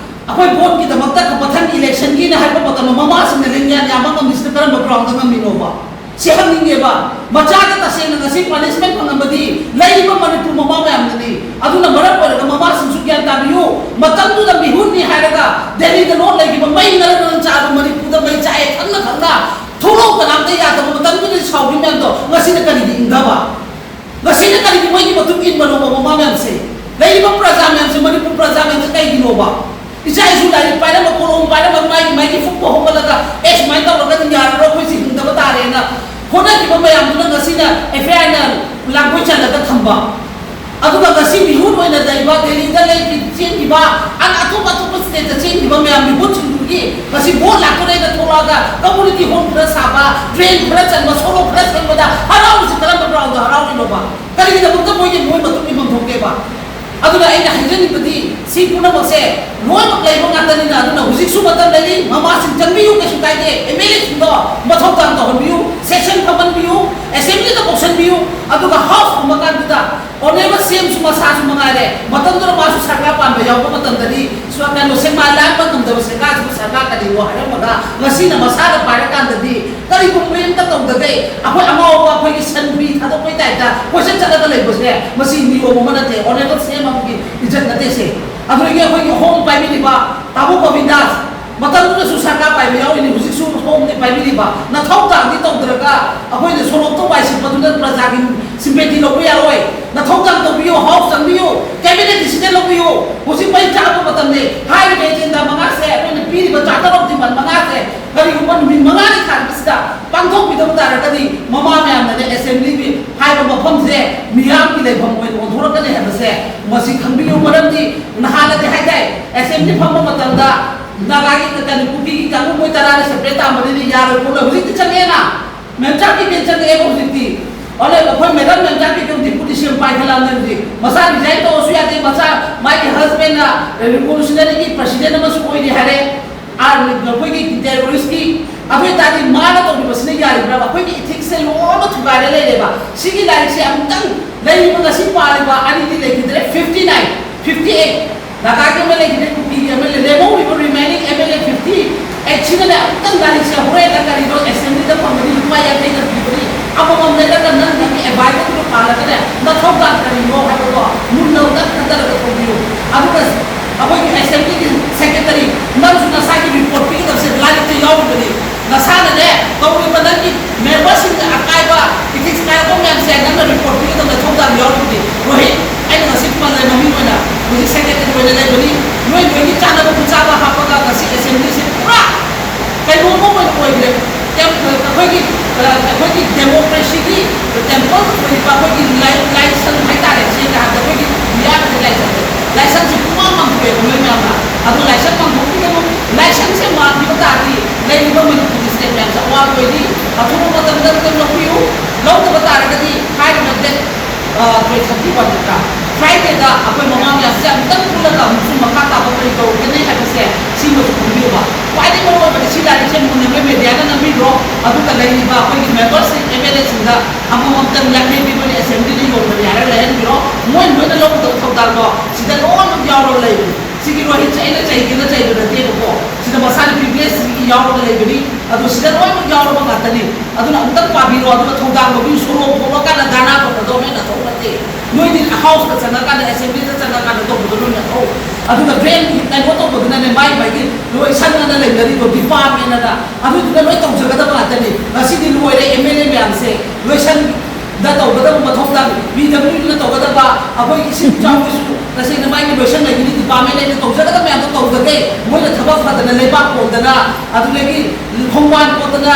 ꯑꯩꯈꯣꯏ ꯚꯣꯠꯀꯤꯗꯃꯛꯇ ꯃꯊꯪ ꯏꯂꯦꯛꯁꯟꯒꯤꯅ ꯍꯥꯏꯕ ꯃꯇꯝꯗ ꯃꯃꯥꯁꯤꯡꯅ ꯂꯦꯡꯌꯥꯟ ꯌꯥꯝꯕ ꯉꯝꯃꯤꯁꯤꯅ ꯀꯔꯝꯕ ꯒ꯭ꯔꯥꯎꯟꯗ ꯉꯝꯃꯤꯅꯣꯕ? ꯁꯤ ꯍꯪꯅꯤꯡꯉꯦꯕ꯫ ꯃꯆꯥꯗ ꯇꯁꯦꯡꯅ ꯉꯁꯤ ꯄꯅꯤꯁꯃꯦꯟ ꯐꯪꯉꯝꯕꯗꯤ ꯂꯩꯔꯤꯕ ꯃꯅꯤꯄꯨꯔ ꯃꯃꯥ ꯃꯌꯥꯝꯅꯅꯤ꯫ ꯑꯗꯨꯅ ꯃꯔꯝ ꯑꯣꯏꯔꯒ ꯃꯃꯥꯁꯤꯡꯁꯨ ꯒ꯭ꯌꯥꯟ ꯇꯥꯕꯤꯌꯨ꯫ ꯃꯇꯝꯗꯨꯗ ꯃꯤꯍꯨꯠꯅꯤ ꯍꯥꯏꯔꯒ ꯗꯦꯜꯂꯤꯗ ꯂꯣꯠ ꯂꯩꯈꯤꯕ ꯃꯩ ꯉꯔꯪ ꯉꯔꯪ ꯆꯥꯛꯑꯒ ꯃꯅꯤꯄꯨꯔꯗ ꯃꯩ ꯆꯥꯛꯑꯦ ꯈꯪꯅ ꯈꯪꯅ ꯊꯣꯛꯂꯛꯑꯣ ꯀꯅꯥꯝꯇ ꯌꯥꯗꯕ ꯃꯇꯝꯗꯨꯗ ꯁꯥꯎꯈꯤꯕ ꯃꯌꯥꯝꯗꯣ ꯉꯁꯤꯅ ꯀꯔꯤꯒꯤ ꯏꯪꯊꯕ? ꯉꯁꯤꯅ ꯀꯔꯤꯒꯤ ꯃꯣꯏꯒꯤ ꯃꯇꯨꯡ ꯏꯟꯕꯅꯣꯕ ꯃꯃꯥ ꯃꯌꯥꯝꯁꯦ? ꯂꯩꯔꯤꯕ ꯄ꯭ꯔꯖꯥ ꯃꯌꯥꯝꯁꯦ, ꯃꯅꯤꯄꯨꯔ ꯄ꯭ꯔꯖꯥ ꯃꯌꯥꯝꯁꯦ ꯀꯩꯒꯤꯅꯣꯕ? ꯏꯆꯥ ꯏꯁꯨ ꯂꯥꯏꯔꯤꯛ ꯄꯥꯏꯔꯝꯕ, ꯀꯣꯂꯣꯝ ꯄꯥꯏꯔꯝꯕ, ꯃꯥꯒꯤ ꯃꯥꯒꯤ ꯐꯨꯛꯄ ꯍꯧꯒꯠꯂꯒ ꯑꯦ ꯁꯨꯃꯥꯏꯅ ꯇꯧꯔꯒꯗꯤ ꯌꯥꯔꯔꯣꯏ, ꯑꯩꯈꯣꯏꯁꯦ ꯍꯤꯡꯗꯕ ꯇꯥꯔꯦꯅ ꯍꯣꯠꯅꯈꯤꯕ ꯃꯌꯥꯝꯗꯨꯅ ꯉꯁꯤꯅ ꯑꯦꯐ ꯑꯥꯏ ꯑꯥꯔꯅ ꯂꯥꯡꯒꯣꯏ ꯆꯜꯂꯒ ꯊꯝꯕ꯫ ꯑꯗꯨꯒ ꯉꯁꯤ ꯃꯤꯍꯨꯠ ꯑꯣꯏꯅ ꯂꯩꯕ, ꯗꯦꯜꯂꯤꯗ ꯂꯩ ꯆꯦꯟꯈꯤꯕ, ꯑꯇꯣꯞ ꯑꯇꯣꯞꯄ ꯁ꯭ꯇꯦꯠꯇ ꯆꯦꯟꯈꯤꯕ ꯃꯌꯥꯝ ꯃꯤꯍꯨꯠꯁꯤꯡꯗꯨꯒꯤ ꯉꯁꯤ ꯚꯣꯠ ꯂꯥꯛꯇꯣꯔꯦꯅ ꯊꯣꯛꯂꯛꯑꯒ ꯀꯝꯃꯨꯅꯤꯇꯤ ꯍꯣꯜ ꯈꯔ ꯁꯥꯕ, ꯗ꯭ꯔꯦꯟ ꯈꯔ ꯆꯟꯕ, ꯁꯣꯔꯣꯛ ꯈꯔ ꯁꯦꯝꯕꯗ ꯍꯔꯥꯎꯔꯤꯁꯤ ꯀꯔꯝꯕ ꯒ꯭ꯔꯥꯎꯟꯗ ꯍꯔꯥꯎꯔꯤꯅꯣꯕ? ꯀꯔꯤꯒꯤꯗꯃꯛꯇ ꯃꯣꯏꯒꯤ ꯃꯣꯏ ꯃꯇꯨꯡ ꯏꯟꯐꯝ ꯊꯣꯛꯀꯦꯕ? ꯑꯗꯨꯅ ꯑꯩꯅ ꯍꯥꯏꯖꯅꯤꯡꯕꯗꯤ ꯁꯤ ꯄꯨꯝꯅꯃꯛꯁꯦ ꯂꯣꯏꯅꯃꯛ ꯂꯩꯕ ꯉꯥꯛꯇꯅꯤꯅ, ꯑꯗꯨꯅ ꯍꯧꯖꯤꯛꯁꯨ ꯃꯇꯝ ꯂꯩꯔꯤ꯫ ꯃꯃꯥꯁꯤꯡ ꯆꯪꯕꯤꯌꯨ, ꯀꯩꯁꯨ ꯀꯥꯏꯗꯦ꯫ ꯑꯦꯝ ꯑꯦꯜ ꯑꯦꯁꯤꯡꯗꯣ ꯃꯊꯧ ꯇꯥꯡ ꯇꯧꯍꯟꯕꯤꯌꯨ, ꯁꯦꯁꯟ ꯐꯝꯍꯟꯕꯤꯌꯨ, ꯑꯦꯁꯦꯝꯕ꯭ꯂꯤꯗ ꯀꯧꯁꯟꯕꯤꯌꯨ꯫ ꯑꯗꯨꯒ ꯍꯥꯎꯁ ꯀꯨꯝꯕ ꯀꯥꯟꯗꯨꯗ ꯑꯣꯅꯦꯕꯜ ꯁꯤ ꯑꯦꯝꯁꯨ ꯃꯁꯥꯁꯨ ꯃꯉꯥꯏꯔꯦ, ꯃꯇꯝꯗꯨꯗ ꯃꯥꯁꯨ ꯁꯔꯀꯥꯔ ꯄꯥꯟꯕ ꯌꯥꯎꯕ ꯃꯇꯝꯗꯗꯤ ꯁꯨꯃꯥꯏꯅ ꯀꯩꯅꯣ ꯁꯦꯛꯃꯥꯏ ꯂꯥꯟꯕ ꯉꯝꯗꯕ ꯁꯔꯀꯥꯔꯁꯤꯕꯨ ꯁꯔꯀꯥꯔ ꯀꯔꯤꯅꯣ ꯍꯥꯏꯔꯝꯃꯒ ꯉꯁꯤꯅ ꯃꯁꯥꯅ ꯄꯥꯏꯔꯀꯥꯟꯗꯗꯤ ꯀꯔꯤꯒꯨꯝꯕ ꯀꯔꯤꯝꯇ ꯇꯧꯗꯈꯩ ꯑꯩꯈꯣꯏ ꯑꯉꯥꯎꯕ ꯑꯩꯈꯣꯏꯒꯤ ꯁꯟ ꯍꯨꯏ ꯊꯥꯗꯣꯛꯄꯩ ꯇꯥꯏꯞꯇ ꯀꯣꯏꯆꯠ ꯆꯠꯂꯒ ꯂꯩꯕꯁꯦ ꯃꯁꯤ ꯅꯤꯌꯣꯝ ꯑꯃ ꯅꯠꯇꯦ, ꯑꯣꯅꯦꯕꯜ ꯁꯤ ꯑꯦꯝ ꯑꯃꯒꯤ ꯏꯖꯠ ꯅꯠꯇꯦ ꯁꯦ꯫ ꯑꯗꯨꯗꯒꯤ ꯑꯩꯈꯣꯏꯒꯤ ꯍꯣꯝ ꯄꯥꯏꯕꯤꯔꯤꯕ ꯇꯥꯃꯣ ꯒꯣꯕꯤꯟꯗꯥꯁ, ꯃꯇꯝꯗꯨꯗꯁꯨ ꯁꯔꯀꯥꯔ ꯄꯥꯏꯕ ꯌꯥꯎꯔꯤꯅꯤ, ꯍꯧꯖꯤꯛꯁꯨ ꯍꯣꯝꯗꯤ ꯄꯥꯏꯕꯤꯔꯤꯕ꯫ ꯅꯊꯧ ꯇꯥꯡꯗꯤ ꯇꯧꯗ꯭ꯔꯒ ꯑꯩꯈꯣꯏꯅ ꯁꯣꯔꯣꯛꯇ ꯋꯥꯏ ꯁꯤꯠꯄꯗꯨꯅ ꯄ꯭ꯔꯖꯥꯒꯤ ꯁꯤꯝꯄꯦꯊꯤ ꯂꯧꯕ ꯌꯥꯔꯣꯏ꯫ ꯅꯊꯧ ꯇꯥꯡ ꯇꯧꯕꯤꯌꯨ, ꯍꯥꯎꯁ ꯆꯪꯕꯤꯌꯨ, ꯀꯦꯕꯤꯅꯦꯠ ꯗꯤꯁꯤꯖꯟ ꯂꯧꯕꯤꯌꯨ꯫ ꯍꯧꯖꯤꯛ ꯃꯩ ꯆꯥꯛꯄ ꯃꯇꯝꯅꯤ꯫ ꯍꯥꯏꯔꯤꯕ ꯑꯦꯖꯦꯟꯗꯥ ꯃꯉꯥꯁꯦ, ꯑꯩꯈꯣꯏꯅ ꯄꯤꯔꯤꯕ ꯆꯥꯔꯇꯔ ꯑꯣꯐ ꯗꯤꯃꯥꯟ ꯃꯉꯥꯁꯦ ꯀꯔꯤꯒꯨꯝꯕ ꯅꯨꯃꯤꯠ ꯃꯉꯥꯅꯤ ꯊꯥꯔꯛꯄꯁꯤꯗ ꯄꯥꯡꯊꯣꯛꯄꯤꯗꯕ ꯇꯥꯔꯒꯗꯤ ꯃꯃꯥ ꯃꯌꯥꯝꯅꯅꯦ ꯑꯦꯁꯦꯝꯕ꯭ꯂꯤꯒꯤ ꯍꯥꯏꯕ ꯃꯐꯝꯁꯦ ꯃꯤꯌꯥꯝꯒꯤ ꯂꯩꯐꯝ ꯑꯣꯏꯅ ꯑꯣꯟꯊꯣꯔꯛꯀꯅꯤ ꯍꯥꯏꯕꯁꯦ ꯃꯁꯤ ꯈꯪꯕꯤꯌꯨ꯫ ꯃꯔꯝꯗꯤ ꯅꯍꯥꯟꯅꯗꯤ ꯍꯥꯏꯇꯥꯏ, ꯑꯦꯁꯦꯝꯕ꯭ꯂꯤ ꯐꯝꯕ ꯃꯇꯝꯗ ꯅꯥꯒꯥꯒꯤ ꯀꯩꯅꯣ ꯀꯨꯀꯤꯒꯤ ꯀꯥꯡꯕꯨ ꯃꯣꯏ ꯇꯔꯥꯅ ꯁꯦꯄꯔꯦꯠ ꯇꯥꯕꯅꯤꯅ ꯌꯥꯔꯣꯏ ꯈꯣꯠꯂꯣꯏ꯫ ꯍꯧꯖꯤꯛꯇꯤ ꯆꯪꯉꯛꯑꯦꯅ, ꯃꯦꯝꯆꯥ ꯀꯤꯀꯦꯟ ꯆꯪꯉꯛꯑꯦꯕ ꯍꯧꯖꯤꯛꯇꯤ꯫ ꯑꯗꯨꯅ ꯑꯩꯈꯣꯏ ꯃꯦꯗꯥꯝ ꯃꯦꯝꯆꯥ ꯀꯤꯀꯦꯟ ꯗꯤꯄꯨꯇꯤ ꯁꯤ ꯑꯦꯝ ꯄꯥꯏꯈꯠꯂꯛꯑꯕꯅꯦ ꯍꯧꯖꯤꯛ꯫ ꯃꯆꯥ ꯔꯤꯖꯥꯏꯟ ꯇꯧꯔꯁꯨ ꯌꯥꯗꯦ, ꯃꯆꯥ ꯃꯥꯒꯤ ꯍꯁꯕꯦꯟꯅ ꯔꯤꯚꯣꯂꯨꯁꯅꯔꯤꯒꯤ ꯄ꯭ꯔꯁꯤꯗꯦꯟ ꯑꯃꯁꯨ ꯑꯣꯏꯔꯤ ꯍꯥꯏꯔꯦ꯫ ꯑꯥꯔ-, ꯑꯩꯈꯣꯏꯒꯤ ꯇꯦꯔꯣꯔꯤꯁꯀꯤ꯫ ꯑꯗꯨ ꯑꯣꯏꯇꯥꯔꯗꯤ ꯃꯥꯅ ꯇꯧꯔꯤꯕꯁꯤꯅ ꯌꯥꯔꯤꯕ꯭ꯔꯥ? ꯑꯩꯈꯣꯏꯒꯤ ꯏꯊꯤꯛꯁꯁꯦ ꯂꯣꯏꯅ ꯊꯨꯒꯥꯏꯔ ꯂꯩꯔꯦꯕ꯫ ꯁꯤꯒꯤ ꯂꯥꯏꯔꯤꯛꯁꯦ ꯑꯃꯨꯛꯇꯪ ꯂꯩꯔꯤꯕ ꯉꯁꯤ ꯄꯥꯔꯤꯕ ꯑꯅꯤꯗꯤ ꯂꯩꯈꯤꯗ꯭ꯔꯦ, ꯐꯤꯐꯇꯤ ꯅꯥꯏꯟ, ꯐꯤꯐꯇꯤ ꯑꯩꯠ꯫ ꯅꯥꯒꯥꯒꯤ ꯑꯃ ꯂꯩꯈꯤꯗ꯭ꯔꯦ, ꯀꯨꯀꯤꯒꯤ ꯑꯃ ꯂꯩ, ꯂꯦꯝꯍꯧꯔꯤꯕ ꯑꯃꯃꯝ ꯂꯩꯔꯒ ꯅꯪ ꯅꯪꯒꯤ ꯑꯦꯗꯚꯥꯏꯖꯔꯗꯨꯒ ꯄꯥꯜꯂꯒꯅꯦ, ꯅꯊꯧꯗꯥꯡ ꯀꯔꯤꯅꯣ ꯍꯥꯏꯕꯗꯣ ꯃꯨꯟꯅ ꯈꯟꯊꯔꯒ ꯇꯧꯕꯤꯌꯨ꯫ ꯑꯗꯨꯒ ꯑꯩꯈꯣꯏꯒꯤ ꯑꯦꯁꯦꯝꯕ꯭ꯂꯤꯒꯤ ꯁꯦꯀ꯭ꯔꯦꯇꯔꯤ, ꯅꯪꯁꯨ ꯅꯁꯥꯒꯤ ꯔꯤꯄꯣꯔꯠ ꯄꯤꯒꯗꯕꯁꯦ ꯂꯥꯏꯔꯤꯛꯇ ꯌꯥꯎꯔꯤꯕꯅꯤ꯫ ꯅꯁꯥꯅꯅꯦ, ꯇꯧꯔꯤꯕ ꯅꯪꯒꯤ ꯃꯦꯝꯕꯔꯁꯤꯡꯗ ꯑꯀꯥꯏꯕ, ꯏꯊꯤꯛꯁ ꯀꯥꯏꯔꯛꯄ ꯃꯌꯥꯝꯁꯦ ꯅꯪꯅ ꯔꯤꯄꯣꯔꯠ ꯄꯤꯒꯗꯕ ꯅꯊꯧꯗꯥꯡ ꯌꯥꯎꯔꯤꯕꯅꯤ꯫ ꯔꯣꯍꯤꯠ, ꯑꯩꯅ ꯉꯁꯤ ꯄꯜꯂꯦ, ꯃꯃꯤꯡ ꯑꯣꯏꯅ ꯍꯧꯖꯤꯛ ꯁꯦꯀ꯭ꯔꯦꯇꯔꯤ ꯑꯣꯏꯅ ꯂꯩꯕꯅꯤ꯫ ꯅꯣꯏ ꯅꯣꯏꯒꯤ ꯆꯥꯅꯕ ꯈꯨꯆꯥꯕ ꯍꯥꯞꯄꯒ ꯉꯁꯤ ꯑꯦꯁꯦꯝꯕ꯭ꯂꯤꯁꯦ ꯄꯨꯔꯥ ꯀꯩꯅꯣꯝꯃ ꯑꯣꯏꯅ ꯑꯣꯏꯈ꯭ꯔꯦ꯫ ꯌꯥꯝ, ꯑꯩꯈꯣꯏꯒꯤ, ꯑ, ꯑꯩꯈꯣꯏꯒꯤ ꯗꯦꯃꯣꯀ꯭ꯔꯦꯁꯤꯒꯤ ꯇꯦꯝꯄꯜ ꯑꯣꯏꯔꯤꯕ ꯑꯩꯈꯣꯏꯒꯤ ꯂꯥꯏ-, ꯂꯥꯏꯁꯪ ꯍꯥꯏꯇꯥꯔꯦ, ꯁꯦꯡꯅ ꯍꯥꯏꯔꯕꯗ ꯑꯩꯈꯣꯏꯒꯤ ꯏꯟꯗꯤꯌꯥꯒꯤ ꯂꯥꯏꯁꯪꯁꯦ, ꯂꯥꯏꯁꯪꯁꯦ ꯄꯨꯡꯃꯥꯡ ꯃꯥꯡꯊꯣꯛꯑꯦꯕ ꯅꯣꯏ ꯃꯌꯥꯝꯅ꯫ ꯑꯗꯣ ꯂꯥꯏꯁꯪ ꯃꯥꯡꯊꯣꯛꯄꯤꯒꯅꯨ, ꯂꯥꯏꯁꯪꯁꯦ ꯃꯥꯡꯈꯤꯕ ꯇꯥꯔꯗꯤ ꯂꯩꯔꯤꯕ ꯃꯅꯤꯄꯨꯔꯒꯤ ꯁ꯭ꯇꯦꯠ ꯃꯌꯥꯝꯁꯦ ꯑꯋꯥꯕ ꯑꯣꯏꯅꯤ꯫ ꯑꯊꯨꯕ ꯃꯇꯝꯗ ꯑꯝꯇꯪ ꯂꯧꯕꯤꯌꯨ, ꯂꯧꯗꯕ ꯇꯥꯔꯒꯗꯤ ꯍꯥꯏꯔꯤꯕ ꯗꯦꯠ, ꯑ, ꯇ꯭ꯋꯦꯟꯇꯤ ꯊꯥꯔꯇꯤ ꯋꯥꯟ ꯅꯠꯇ꯭ꯔꯥ? ꯐ꯭ꯔꯥꯏꯗꯦꯗ ꯑꯩꯈꯣꯏ ꯃꯃꯥ ꯃꯌꯥꯝꯁꯦ ꯑꯃꯨꯛꯇꯪ ꯄꯨꯜꯂꯒ ꯑꯃꯨꯛꯁꯨ ꯃꯈꯥ ꯇꯥꯕ ꯀꯔꯤ ꯇꯧꯒꯅꯤ ꯍꯥꯏꯕꯁꯦ ꯁꯤꯃꯁꯨ ꯈꯪꯕꯤꯌꯨꯕ꯫ ꯈ꯭ꯋꯥꯏꯗꯒꯤ ꯃꯔꯨ ꯑꯣꯏꯕꯗꯤ ꯁꯤ ꯂꯥꯏꯔꯤꯛꯁꯦ ꯃꯨꯟꯅ ꯅꯣꯏ ꯃꯦꯗꯤꯌꯥꯅ ꯅꯝꯕꯤꯈ꯭ꯔꯣ, ꯑꯗꯨꯒ ꯂꯩꯔꯤꯕ ꯑꯩꯈꯣꯏꯒꯤ ꯃꯦꯝꯕꯔꯁꯤꯡ, ꯑꯦꯝ ꯑꯦꯜ ꯑꯦꯁꯤꯡꯗ ꯑꯃꯃꯝꯇꯪ ꯌꯥꯡꯈꯩ ꯄꯤꯕꯅꯤ, ꯑꯦꯁꯦꯝꯕ꯭ꯂꯤꯗ ꯌꯣꯟꯕꯅꯤ ꯍꯥꯏꯔꯒ ꯂꯩꯍꯟꯕꯤꯔꯣ꯫ ꯃꯣꯏ ꯂꯣꯏꯅ ꯂꯧꯒꯗꯕ ꯊꯧꯗꯥꯡꯗꯣ ꯁꯤꯗ ꯂꯣꯏꯅꯃꯛ ꯌꯥꯎꯔꯒ ꯂꯩꯕꯅꯤ꯫ ꯁꯤꯒꯤ ꯔꯣꯍꯤꯠꯁꯦ ꯑꯩꯅ ꯆꯩꯒꯦꯅ ꯆꯩꯕ ꯅꯠꯇꯦꯕꯀꯣ, ꯁꯤꯗ ꯃꯁꯥꯅ ꯄ꯭ꯔꯤꯚꯤꯂꯦꯖ ꯌꯥꯎꯔꯒ ꯂꯩꯕꯅꯤ꯫ ꯑꯗꯣ ꯁꯤꯗ ꯂꯣꯏꯅꯃꯛ ꯌꯥꯎꯔꯕ ꯉꯥꯛꯇꯅꯤ꯫ ꯑꯗꯨꯅ ꯑꯃꯨꯛꯇꯪ ꯄꯥꯕꯤꯔꯣ, ꯑꯗꯨꯒ ꯊꯧꯗꯥꯡ ꯂꯧꯕꯤꯌꯨ꯫ ꯁꯣꯔꯣꯛ ꯊꯣꯛꯂꯀꯥꯟꯗ ꯙꯔꯅꯥ ꯇꯧꯒꯗꯧꯕ ꯅꯣꯏ ꯅꯊꯧ ꯅꯠꯇꯦ꯫ ꯅꯣꯏꯗꯤ ꯍꯥꯎꯁꯇ ꯆꯪꯉꯀꯥꯟꯗ, ꯑꯦꯁꯦꯝꯕ꯭ꯂꯤꯗ ꯆꯪꯉꯀꯥꯟꯗ ꯇꯧꯕꯗꯣ ꯅꯣꯏ ꯅꯊꯧ꯫ ꯑꯗꯨꯒ ꯗ꯭ꯔꯦꯟ ꯀꯩꯅꯣ ꯇꯧꯕꯗꯨꯅꯅꯦ, ꯃꯥꯏ ꯃꯥꯏꯒꯤ ꯂꯣꯏ ꯁꯪꯉꯅ ꯂꯩꯅꯔꯤꯗꯣ ꯗꯤꯄꯥꯔꯠꯃꯦꯟ ꯑꯅ, ꯑꯗꯨꯗꯨꯅ ꯂꯣꯏ ꯇꯧꯖꯒꯗꯕ ꯉꯥꯛꯇꯅꯤ꯫ ꯉꯁꯤꯗꯤ ꯂꯣꯏꯔꯦ, ꯑꯦꯝ ꯑꯦꯜ ꯑꯦ ꯃꯌꯥꯝꯁꯦ ꯂꯣꯏꯁꯟ ꯗ ꯇꯧꯒꯗꯕ ꯃꯊꯧ ꯇꯥꯏ꯫ ꯄꯤ ꯗꯕ꯭ꯂꯤꯎ ꯗꯤꯅ ꯇꯧꯒꯗꯕ, ꯑꯩꯈꯣꯏ ꯏꯁꯤꯡ ꯏꯆꯥꯎꯒꯤꯁꯨ ꯇꯁꯦꯡꯅ ꯃꯥꯒꯤ ꯂꯣꯏꯁꯟꯅꯒꯤꯅꯤ, ꯗꯤꯄꯥꯔꯠꯃꯦꯟ ꯑꯅ ꯇꯧꯖꯒꯗꯕ ꯃꯌꯥꯝꯗꯣ ꯇꯧꯖꯒꯦ꯫ ꯃꯣꯏꯅ ꯊꯕꯛ ꯐꯗꯅ ꯂꯩꯕꯥꯛ ꯀꯣꯟꯗꯅ, ꯑꯗꯨꯗꯒꯤ ꯈꯣꯡꯕꯥꯟ ꯀꯣꯟꯗꯅ,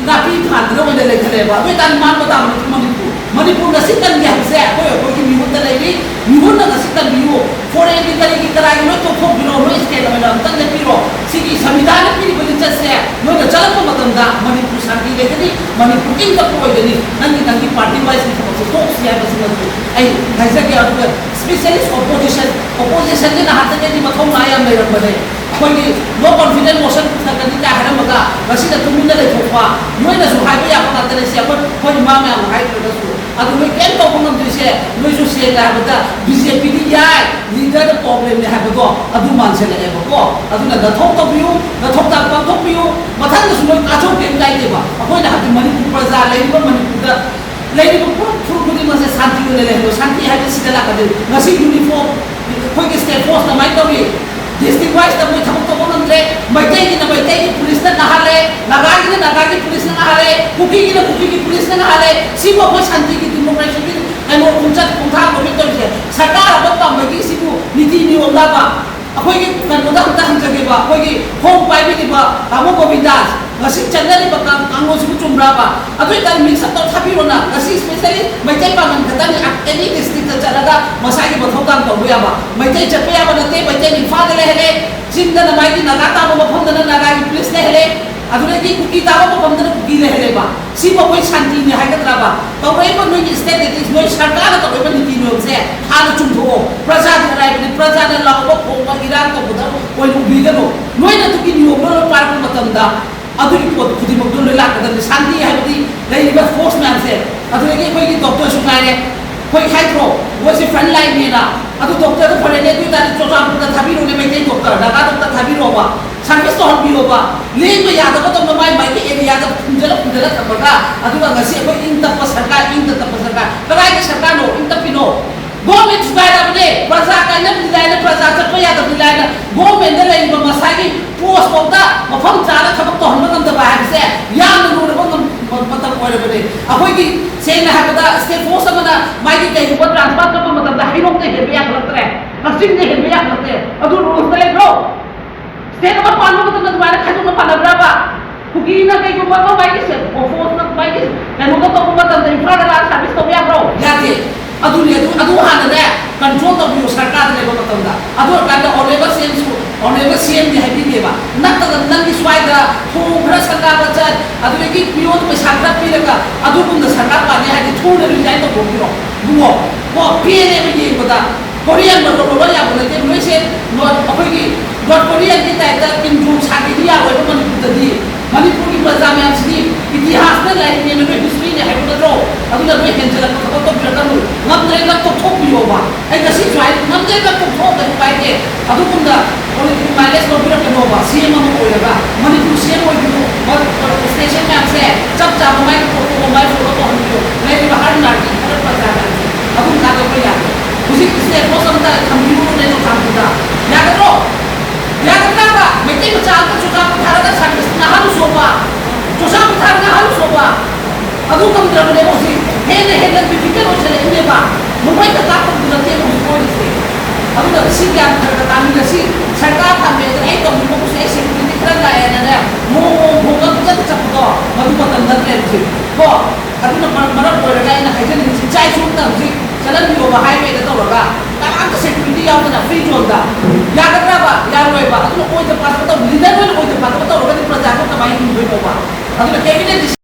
ꯅꯥꯄꯤ ꯐꯥꯟꯗꯅ ꯑꯣꯏꯅ ꯂꯩꯈꯠꯂꯦꯕ꯫ ꯑꯗꯨ ꯑꯣꯏꯇꯥꯔꯗꯤ ꯃꯥꯡꯕ ꯇꯥꯕ ꯅꯠꯇ꯭ꯔꯣ ꯃꯅꯤꯄꯨꯔ? ꯃꯅꯤꯄꯨꯔ ꯉꯁꯤ ꯀꯟꯒꯦ ꯍꯥꯏꯕꯁꯦ ꯑꯩꯈꯣꯏ ꯑꯩꯈꯣꯏꯒꯤ ꯃꯤꯍꯨꯠꯇ ꯂꯩꯔꯤ꯫ ꯃꯤꯍꯨꯠꯅ ꯉꯁꯤ ꯀꯟꯕꯤꯌꯨ꯫ ꯐꯣꯔꯦꯟꯒꯤ ꯀꯔꯤꯒꯤ ꯀꯔꯥꯏꯒꯤ ꯂꯣꯏ ꯇꯣꯛꯊꯣꯛꯄꯤꯔꯣ, ꯅꯣꯏ ꯁ꯭ꯇꯦꯠ ꯑꯣꯏꯅ ꯑꯝꯇꯪ ꯂꯦꯞꯄꯤꯔꯣ꯫ ꯁꯤꯒꯤ ꯁꯪꯕꯤꯙꯥꯟꯅ ꯄꯤꯔꯤꯕ ꯂꯤꯆꯠꯁꯦ ꯅꯣꯏꯅ ꯆꯠꯂꯛꯄ ꯃꯇꯝꯗ ꯃꯅꯤꯄꯨꯔ ꯁꯥꯟꯇꯤ ꯂꯩꯒꯅꯤ, ꯃꯅꯤꯄꯨꯔ ꯏꯪ ꯇꯞꯄ ꯑꯣꯏꯒꯅꯤ꯫ ꯅꯪꯒꯤ, ꯅꯪꯒꯤ ꯄꯥꯔꯇꯤ ꯋꯥꯏꯁꯀꯤ ꯊꯕꯛꯁꯦ ꯇꯣꯛꯁꯤ ꯍꯥꯏꯕꯁꯤꯃꯁꯨ ꯑꯩ ꯍꯥꯏꯖꯒꯦ꯫ ꯑꯗꯨꯒ specialist opposition, oppositionꯁꯦ ꯅꯍꯥꯟꯗꯒꯤꯗꯤ ꯃꯊꯧ ꯃꯉꯥ ꯌꯥꯝ ꯂꯩꯔꯝꯕꯅꯦ꯫ ꯑꯩꯈꯣꯏꯒꯤ no confidence motion ꯄꯨꯊꯔꯛꯀꯅꯤ ꯀꯥꯏ ꯍꯥꯏꯔꯝꯃꯒ ꯉꯁꯤꯗ ꯇꯨꯃꯤꯟꯅ ꯂꯩꯊꯣꯛꯄ, ꯅꯣꯏꯅꯁꯨ ꯍꯥꯏꯕ ꯌꯥꯕ ꯉꯥꯛꯇꯅꯦ꯫ ꯁꯤ ꯑꯩꯈꯣꯏ, ꯑꯩꯈꯣꯏ ꯏꯃꯥ ꯃꯌꯥꯝꯅ ꯍꯥꯏꯗ꯭ꯔꯒꯁꯨ ꯑꯗꯨ ꯅꯣꯏ ꯀꯩꯝ ꯇꯧꯕ ꯉꯝꯗ꯭ꯔꯤꯁꯦ, ꯅꯣꯏꯁꯨ ꯁꯦꯡꯅ ꯍꯥꯏꯔꯕꯗ ꯕꯤ ꯖꯦ ꯄꯤꯗꯤ ꯌꯥꯏ, ꯂꯤꯗꯔꯗ ꯄ꯭ꯔꯣꯕ꯭ꯂꯦꯝꯅꯦ ꯍꯥꯏꯕꯗꯣ ꯑꯗꯨ ꯃꯥꯟꯁꯤꯜꯂꯛꯑꯦꯕꯀꯣ꯫ ꯑꯗꯨꯅ ꯅꯊꯧ ꯇꯧꯕꯤꯌꯨ, ꯅꯊꯧꯗꯥꯡ ꯄꯥꯡꯊꯣꯛꯄꯤꯌꯨ꯫ ꯃꯊꯪꯗꯁꯨ ꯅꯣꯏ ꯀꯥꯖꯧ ꯀꯩꯝ ꯀꯥꯏꯗꯦꯕ꯫ ꯑꯩꯈꯣꯏꯅ ꯍꯥꯏꯕꯗꯤ ꯃꯅꯤꯄꯨꯔ ꯄ꯭ꯔꯖꯥ ꯂꯩꯔꯤꯕ ꯃꯅꯤꯄꯨꯔꯗ ꯂꯩꯔꯤꯕ ꯄꯨꯝ ꯐꯨꯔꯨꯞ ꯈꯨꯗꯤꯡꯃꯛꯁꯦ ꯁꯥꯟꯇꯤ ꯑꯣꯏꯅ ꯂꯩꯍꯜꯂꯣ꯫ ꯁꯥꯟꯇꯤ ꯍꯥꯏꯕꯁꯤꯗ ꯂꯥꯛꯀꯗꯣꯏꯅꯤ꯫ ꯉꯁꯤ ꯌꯨꯅꯤꯐꯣꯔꯝ ꯑꯩꯈꯣꯏꯒꯤ ꯁ꯭ꯇꯦꯠ ꯐꯣꯔꯁ ꯀꯃꯥꯏꯅ ꯇꯧꯔꯤ? ꯗꯤꯁꯇ꯭ꯔꯤꯛ ꯋꯥꯏꯁꯇ ꯃꯣꯏ ꯊꯕꯛ ꯇꯧꯕ ꯉꯝꯗ꯭ꯔꯦ꯫ ꯃꯩꯇꯩꯒꯤꯅ ꯃꯩꯇꯩꯒꯤ ꯄꯨꯂꯤꯁꯅ ꯉꯥꯍꯜꯂꯦ, ꯅꯥꯒꯥꯒꯤꯅ ꯅꯥꯒꯥꯒꯤ ꯄꯨꯂꯤꯁꯅ ꯉꯥꯍꯜꯂꯦ, ꯀꯨꯀꯤꯒꯤꯅ ꯀꯨꯀꯤꯒꯤ ꯄꯨꯂꯤꯁꯅ ꯉꯥꯍꯜꯂꯦ꯫ ꯁꯤꯕꯨ ꯑꯩꯈꯣꯏ ꯁꯥꯟꯇꯤꯒꯤ ꯗꯤꯃꯣꯀ꯭ꯔꯦꯁꯤꯒꯤ ꯀꯩꯅꯣ ꯈꯣꯡꯆꯠ ꯈꯣꯡꯊꯥꯡ ꯑꯃ ꯇꯧꯔꯤꯁꯦ ꯁꯔꯀꯥꯔ ꯑꯃ ꯄꯥꯝꯕꯒꯤ ꯁꯤꯕꯨ ꯅꯤꯇꯤ ꯅꯤꯌꯣꯝ ꯂꯥꯛꯄ? ꯑꯩꯈꯣꯏꯒꯤ ꯀꯩꯅꯣꯗ ꯑꯝꯇ ꯍꯪꯖꯒꯦꯕ, ꯑꯩꯈꯣꯏꯒꯤ ꯍꯣꯝ ꯄꯥꯏꯕꯤꯔꯤꯕ ꯇꯥꯃꯣ ꯒꯣꯕꯤꯟꯗꯥꯁ, ꯉꯁꯤ ꯆꯠꯅꯔꯤꯕ ꯀꯥꯡ-, ꯀꯥꯡꯂꯣꯟꯁꯤꯕꯨ ꯆꯨꯝꯕ꯭ꯔꯥꯕ? ꯑꯗꯨ ꯑꯣꯏꯇꯥꯔꯗꯤ ꯃꯤꯛꯁ ꯑꯞ ꯇꯧ ꯊꯥꯕꯤꯔꯣꯅ꯫ ꯉꯁꯤ ꯏꯁꯄꯦꯁꯦꯂꯤ ꯃꯩꯇꯩ ꯄꯥꯡꯒꯜ ꯈꯛꯇꯅꯤ ꯑꯦꯅꯤ ꯗꯤꯁꯇ꯭ꯔꯤꯛꯇ ꯆꯠꯂꯒ ꯃꯁꯥꯒꯤ ꯃꯊꯧ ꯇꯥꯡ ꯇꯧꯕ ꯌꯥꯕ꯫ ꯃꯩꯇꯩ ꯆꯠꯄ ꯌꯥꯕ ꯅꯠꯇꯦ, ꯃꯩꯇꯩ ꯏꯝꯐꯥꯜꯗ ꯂꯩꯍꯜꯂꯦ, ꯆꯤꯡꯗꯅ ꯃꯥꯒꯤ ꯅꯥꯒꯥ ꯇꯥꯕ ꯃꯐꯝꯗꯅ ꯅꯥꯒꯥꯒꯤ ꯄꯨꯂꯤꯁ ꯂꯩꯍꯜꯂꯦ, ꯑꯗꯨꯗꯒꯤ ꯀꯨꯀꯤ ꯇꯥꯕ ꯃꯐꯝꯗꯅ ꯀꯨꯀꯤ ꯂꯩꯍꯜꯂꯦꯕ꯫ ꯁꯤꯕꯨ ꯑꯩꯈꯣꯏ ꯁꯥꯟꯇꯤꯅꯤ ꯍꯥꯏꯒꯗ꯭ꯔꯕ? ꯇꯧꯔꯛꯏꯕ ꯅꯣꯏꯒꯤ ꯁ꯭ꯇꯦꯠ ꯂꯦꯇꯤꯁ, ꯅꯣꯏ ꯁꯔꯀꯥꯔꯅ ꯇꯧꯔꯛꯏꯕ ꯅꯤꯇꯤ ꯅꯤꯌꯣꯝꯁꯦ ꯍꯥꯟꯅ ꯆꯨꯝꯊꯣꯛꯑꯣ꯫ ꯄ꯭ꯔꯖꯥꯗꯤ ꯑꯔꯥꯏꯕꯅꯤ, ꯄ꯭ꯔꯖꯥꯅ ꯂꯥꯎꯕ ꯈꯣꯡꯕ ꯏꯔꯥꯡ ꯇꯧꯕꯗ ꯑꯣꯏꯅ ꯎꯕꯤꯒꯅꯨ꯫ ꯅꯣꯏꯅ ꯑꯗꯨꯒꯤ ꯅꯤꯌꯣꯝꯗꯣ ꯂꯣꯏ ꯄꯥꯏꯔꯛꯄ ꯃꯇꯝꯗ ꯑꯗꯨꯒꯤ ꯄꯣꯠ ꯈꯨꯗꯤꯡꯃꯛꯇꯣ ꯂꯣꯏ ꯂꯥꯛꯀꯗꯕꯅꯤ꯫ ꯁꯥꯟꯇꯤ ꯍꯥꯏꯕꯗꯤ ꯂꯩꯔꯤꯕ ꯐꯣꯔꯁ ꯃꯌꯥꯝꯁꯦ, ꯑꯗꯨꯗꯒꯤ ꯑꯩꯈꯣꯏꯒꯤ ꯗꯣꯛꯇꯔꯁꯨ ꯉꯥꯏꯔꯦ, ꯑꯩꯈꯣꯏ ꯍꯥꯏꯗ꯭ꯔꯣ, ꯃꯣꯏꯁꯦ ꯐ꯭ꯔꯟ ꯂꯥꯏꯟꯅꯦꯅ꯫ ꯑꯗꯨ ꯗꯣꯛꯇꯔꯗ ꯐꯔꯦꯅꯦ, ꯑꯗꯨ ꯑꯣꯏꯇꯥꯔꯗꯤ ꯆꯨꯔꯆꯥꯟꯄꯨꯔꯗ ꯊꯥꯕꯤꯔꯣꯅꯦ, ꯃꯩꯇꯩ ꯗꯣꯛꯇꯔ, ꯅꯥꯒꯥ ꯗꯣꯛꯇꯔ ꯊꯥꯕꯤꯔꯣꯕ, ꯁꯥꯔꯚꯤꯁ ꯇꯧꯍꯟꯕꯤꯌꯣꯕ꯫ ꯂꯦꯡꯕ ꯌꯥꯗꯕ ꯇꯧꯅ ꯃꯥꯏ ꯃꯥꯏꯒꯤ ꯑꯦꯔꯤꯌꯥꯗ ꯐꯨꯝꯖꯤꯜꯂ ꯐꯨꯝꯖꯤꯜꯂ ꯊꯝꯃꯒ, ꯑꯗꯨꯒ ꯉꯁꯤ ꯑꯩꯈꯣꯏ ꯏꯪ ꯇꯞꯄ ꯁꯔꯀꯥꯔ, ꯏꯪꯗ ꯇꯞꯄ ꯁꯔꯀꯥꯔ, ꯀꯗꯥꯏꯒꯤ ꯁꯔꯀꯥꯔꯅꯣ ꯏꯪ ꯇꯞꯄꯤꯅꯣ? ꯒꯣꯔꯃꯦꯟ ꯊꯨꯒꯥꯏꯔꯕꯅꯦ꯫ ꯄ꯭ꯔꯖꯥ ꯀꯥꯏꯅꯕꯗꯤ ꯂꯥꯏꯅ, ꯄ꯭ꯔꯖꯥ ꯆꯠꯄ ꯌꯥꯗꯕꯗꯤ ꯂꯥꯏꯅ, ꯒꯣꯔꯃꯦꯟꯗ ꯂꯩꯔꯤꯕ ꯃꯁꯥꯒꯤ ꯄꯣꯁ ꯐꯥꯎꯗ ꯃꯐꯝ ꯆꯥꯅ ꯊꯕꯛ ꯇꯧꯍꯟꯕ ꯉꯝꯗꯕ ꯍꯥꯏꯕꯁꯦ ꯌꯥꯝꯅ ꯂꯨꯔꯕ ꯉꯝ-, ꯃꯇꯝ ꯑꯣꯏꯔꯕꯅꯦ꯫ ꯑꯩꯈꯣꯏꯒꯤ ꯁꯦꯡꯅ ꯍꯥꯏꯔꯕꯗ ꯁ꯭ꯇꯦꯠ ꯐꯣꯔꯁ ꯑꯃꯅ ꯃꯥꯒꯤ ꯀꯩꯒꯨꯝꯕ ꯇ꯭ꯔꯥꯟꯁꯐꯔ ꯇꯧꯕ ꯃꯇꯝꯗ ꯍꯩꯔꯣꯛꯇ ꯍꯦꯟꯕ ꯌꯥꯈꯠꯂꯛꯇ꯭ꯔꯦ, ꯀꯛꯆꯤꯡꯗ ꯍꯦꯟꯕ ꯌꯥꯈꯠꯂꯛꯇ꯭ꯔꯦ꯫ ꯑꯗꯨ ꯔꯨꯜꯁꯇ ꯂꯩꯕ꯭ꯔꯣ? ꯁ꯭ꯇꯦꯠ ꯑꯃ ꯄꯥꯟꯕ ꯃꯇꯝꯗ ꯑꯗꯨꯃꯥꯏꯅ ꯈꯥꯏꯗꯣꯛꯅ ꯄꯥꯟꯅꯕ꯭ꯔꯕ? ꯀꯨꯀꯤꯅ ꯀꯩꯒꯨꯝꯕ ꯑꯃ ꯃꯥꯒꯤ ꯁꯦ-, ꯐꯣꯔꯁꯅ ꯃꯥꯒꯤ ꯀꯩꯅꯣꯗ ꯇꯧꯕ ꯃꯇꯝꯗ ꯏꯝꯐꯥꯜꯗ ꯂꯥꯛꯑꯒ ꯁꯥꯔꯚꯤꯁ ꯇꯧꯕ ꯌꯥꯕ꯭ꯔꯣ? ꯌꯥꯗꯦ꯫ ꯑꯗꯨꯅꯦ, ꯑꯗꯨ, ꯑꯗꯨ ꯍꯥꯟꯅꯅꯦ ꯀꯟꯇ꯭ꯔꯣꯜ ꯇꯧꯕꯤꯌꯨ ꯁꯔꯀꯥꯔꯗ ꯂꯩꯕ ꯃꯇꯝꯗ꯫ ꯑꯗꯨ ꯑꯣꯏꯔꯀꯥꯟꯗ ꯑꯣꯅꯦꯕꯜ ꯁꯤ ꯑꯦꯝꯁꯨ, ꯑꯣꯅꯦꯕꯜ ꯁꯤ ꯑꯦꯝꯗꯤ ꯍꯥꯏꯕꯤꯗꯦꯕ, ꯅꯠꯇꯅ ꯅꯪꯒꯤ ꯁ꯭ꯋꯥꯏꯗ ꯊꯣꯡ ꯈꯔ ꯁꯪꯒꯥꯕ ꯆꯠ, ꯑꯗꯨꯗꯒꯤ ꯃꯤꯉꯣꯟꯗ ꯄꯩꯁꯥ ꯈꯔ ꯄꯤꯔꯒ ꯑꯗꯨꯒꯨꯝꯅ ꯁꯔꯀꯥꯔ ꯄꯥꯟꯅꯤ ꯍꯥꯏꯗꯤ ꯊꯨꯅ ꯔꯤꯖꯥꯏꯟ ꯇꯧꯊꯣꯛꯄꯤꯔꯣ꯫ ꯏꯕꯨꯡꯉꯣ, ꯀꯣ, ꯄꯦꯜꯂꯦꯕ ꯌꯦꯡꯕꯗ꯫ ꯀꯣꯔꯤꯌꯥꯟ ꯃꯇꯧ ꯂꯣꯏ ꯌꯥꯕ ꯅꯠꯇꯦ꯫ ꯅꯣꯏꯁꯦ ꯅꯣꯔꯠ, ꯑꯩꯈꯣꯏꯒꯤ ꯅꯣꯔꯠ ꯀꯣꯔꯤꯌꯥꯒꯤ ꯇꯥꯏꯞꯇ ꯀꯤꯝ ꯖꯣꯡ ꯁꯥꯒꯦꯗꯤ ꯌꯥꯔꯣꯏꯕ ꯃꯅꯤꯄꯨꯔꯗꯗꯤ꯫ ꯃꯅꯤꯄꯨꯔꯒꯤ ꯄ꯭ꯔꯖꯥ ꯃꯌꯥꯝꯁꯤꯗꯤ ꯏꯇꯤꯍꯥꯁꯅ ꯂꯥꯏꯔꯤꯛꯅꯦ, ꯅꯣꯏ ꯍꯤꯁꯇ꯭ꯔꯤꯅꯦ ꯍꯥꯏꯕ ꯅꯠꯇ꯭ꯔꯣ? ꯑꯗꯨꯅ ꯅꯣꯏ ꯍꯦꯟꯖꯜꯂꯛꯄ ꯊꯕꯛ ꯇꯧꯕꯤꯔꯛꯀꯅꯨ꯫ ꯉꯝꯗ꯭ꯔꯦ, ꯂꯪꯊꯣꯛꯊꯣꯛꯄꯤꯌꯣꯕ꯫ ꯑꯩ ꯉꯁꯤꯁꯨ ꯍꯥꯏ, ꯉꯝꯗ꯭ꯔꯦ, ꯂꯪꯊꯣꯛꯊꯣꯛꯑꯒ ꯀꯩꯁꯨ ꯀꯥꯏꯗꯦ꯫ ꯑꯗꯨꯒꯨꯝꯅ ꯄꯣꯂꯤꯇꯤꯀꯦꯜ ꯃꯥꯏꯂꯦꯖ ꯂꯧꯕꯤꯔꯛꯀꯅꯣꯕ꯫ ꯁꯤ ꯑꯦꯝ ꯑꯃ ꯑꯣꯏꯔꯒ ꯃꯅꯤꯄꯨꯔ ꯁꯤ ꯑꯦꯝ ꯑꯣꯏꯕꯤꯌꯨ, ꯁ꯭ꯇꯦꯁꯟ ꯃꯌꯥꯝꯁꯦ ꯆꯞ ꯆꯥꯕ ꯃꯥꯏ ꯐꯣꯇꯣ ꯃꯥꯏ ꯐꯣꯇꯣ ꯇꯧꯍꯟꯕꯤꯌꯨ꯫ ꯂꯩꯔꯤꯕ ꯍꯔ ꯅꯥꯔꯒꯤ ꯈꯔ ꯄ꯭ꯔꯖꯥ ꯃꯌꯥꯝꯁꯦ ꯑꯗꯨꯝ ꯀꯥꯟꯗ ꯑꯩꯈꯣꯏ ꯌꯥꯗꯦ꯫ ꯍꯧꯖꯤꯛ ꯏꯁꯇꯦꯠ ꯍꯣꯁ ꯑꯝꯇ ꯊꯝꯕꯤꯔꯨꯅꯦ ꯆꯨꯔꯆꯥꯟꯄꯨꯔꯗ꯫ ꯌꯥꯒꯗ꯭ꯔꯣ? ꯌꯥꯒꯗ꯭ꯔꯕ? ꯃꯩꯇꯩ ꯃꯆꯥ ꯑꯝꯇ ꯆꯨꯔꯆꯥꯟꯄꯨꯔ ꯊꯥꯔꯒ ꯁꯥꯔꯚꯤꯁ ꯅꯥꯍꯜꯂꯨꯁꯣꯕ? ꯆꯨꯔꯆꯥꯟꯄꯨꯔ ꯊꯥꯔꯒ ꯅꯥꯍꯜꯂꯨꯁꯣꯕ? ꯑꯗꯨ ꯉꯝꯗ꯭ꯔꯕꯅꯦꯕ ꯍꯧꯖꯤꯛ꯫ ꯍꯦꯟꯅ ꯍꯦꯟꯅ ꯗꯤꯐꯤꯀꯜꯠ ꯑꯣꯏꯁꯜꯂꯛꯏꯅꯦꯕ꯫ ꯃꯣꯕꯥꯏꯜ ꯗꯇꯥ ꯇꯧꯕꯗꯨ ꯅꯠꯇꯦꯕ ꯍꯧꯖꯤꯛ ꯑꯣꯏꯔꯤꯁꯦ꯫ ꯑꯗꯨꯅ ꯁꯤ ꯒ꯭ꯌꯥꯟ ꯈꯔ ꯈꯔ ꯇꯥꯃꯤꯟꯅꯁꯤ꯫ ꯁꯔꯀꯥꯔ ꯊꯝꯃꯦꯗꯅ ꯑꯩ ꯇꯧꯅꯤꯡꯕ ꯄꯣꯠꯁꯦ ꯑꯩ ꯁꯦꯀ꯭ꯌꯨꯔꯤꯇꯤ ꯈꯔ ꯂꯥꯛꯑꯦꯅꯅꯦ, ꯃꯣ ꯃꯣ ꯃꯣ ꯉꯝ ꯆꯠ ꯆꯠꯄꯗꯣ ꯃꯗꯨ ꯃꯇꯝ ꯅꯠꯇ꯭ꯔꯦ ꯍꯧꯖꯤꯛ꯫ ꯀꯣ? ꯑꯗꯨꯅ ꯃꯔꯝ ꯃꯔꯝ ꯑꯣꯏꯔꯒ ꯑꯩꯅ ꯍꯥꯏꯖꯅꯤꯡꯉꯤꯁꯤ, ꯏꯆꯥ ꯏꯁꯨ ꯑꯝꯇ ꯍꯧꯖꯤꯛ ꯆꯠꯍꯟꯕꯤꯌꯣꯕ, ꯍꯥꯏꯋꯦꯗ ꯇꯧꯔꯒ ꯀꯅꯥꯝꯇ ꯁꯦꯀ꯭ꯌꯨꯔꯤꯇꯤ ꯌꯥꯎꯗꯅ ꯐ꯭ꯔꯤ ꯖꯣꯟꯗ꯫ ꯌꯥꯒꯗ꯭ꯔꯕ? ꯌꯥꯔꯣꯏꯕ꯫ ꯑꯗꯨꯅ ꯑꯣꯏꯗ ꯄꯥꯗꯕ ꯇꯧ-, ꯂꯤꯗꯔ ꯑꯣꯏꯅ ꯑꯣꯏꯗ ꯄꯥꯗꯕ ꯇꯧꯔꯒꯗꯤ ꯄ꯭ꯔꯖꯥꯗꯣ ꯀꯃꯥꯏꯅ ꯍꯤꯡꯗꯣꯏꯅꯣꯕ? ꯑꯗꯨꯅ ꯀꯦꯕꯤꯅꯦꯠ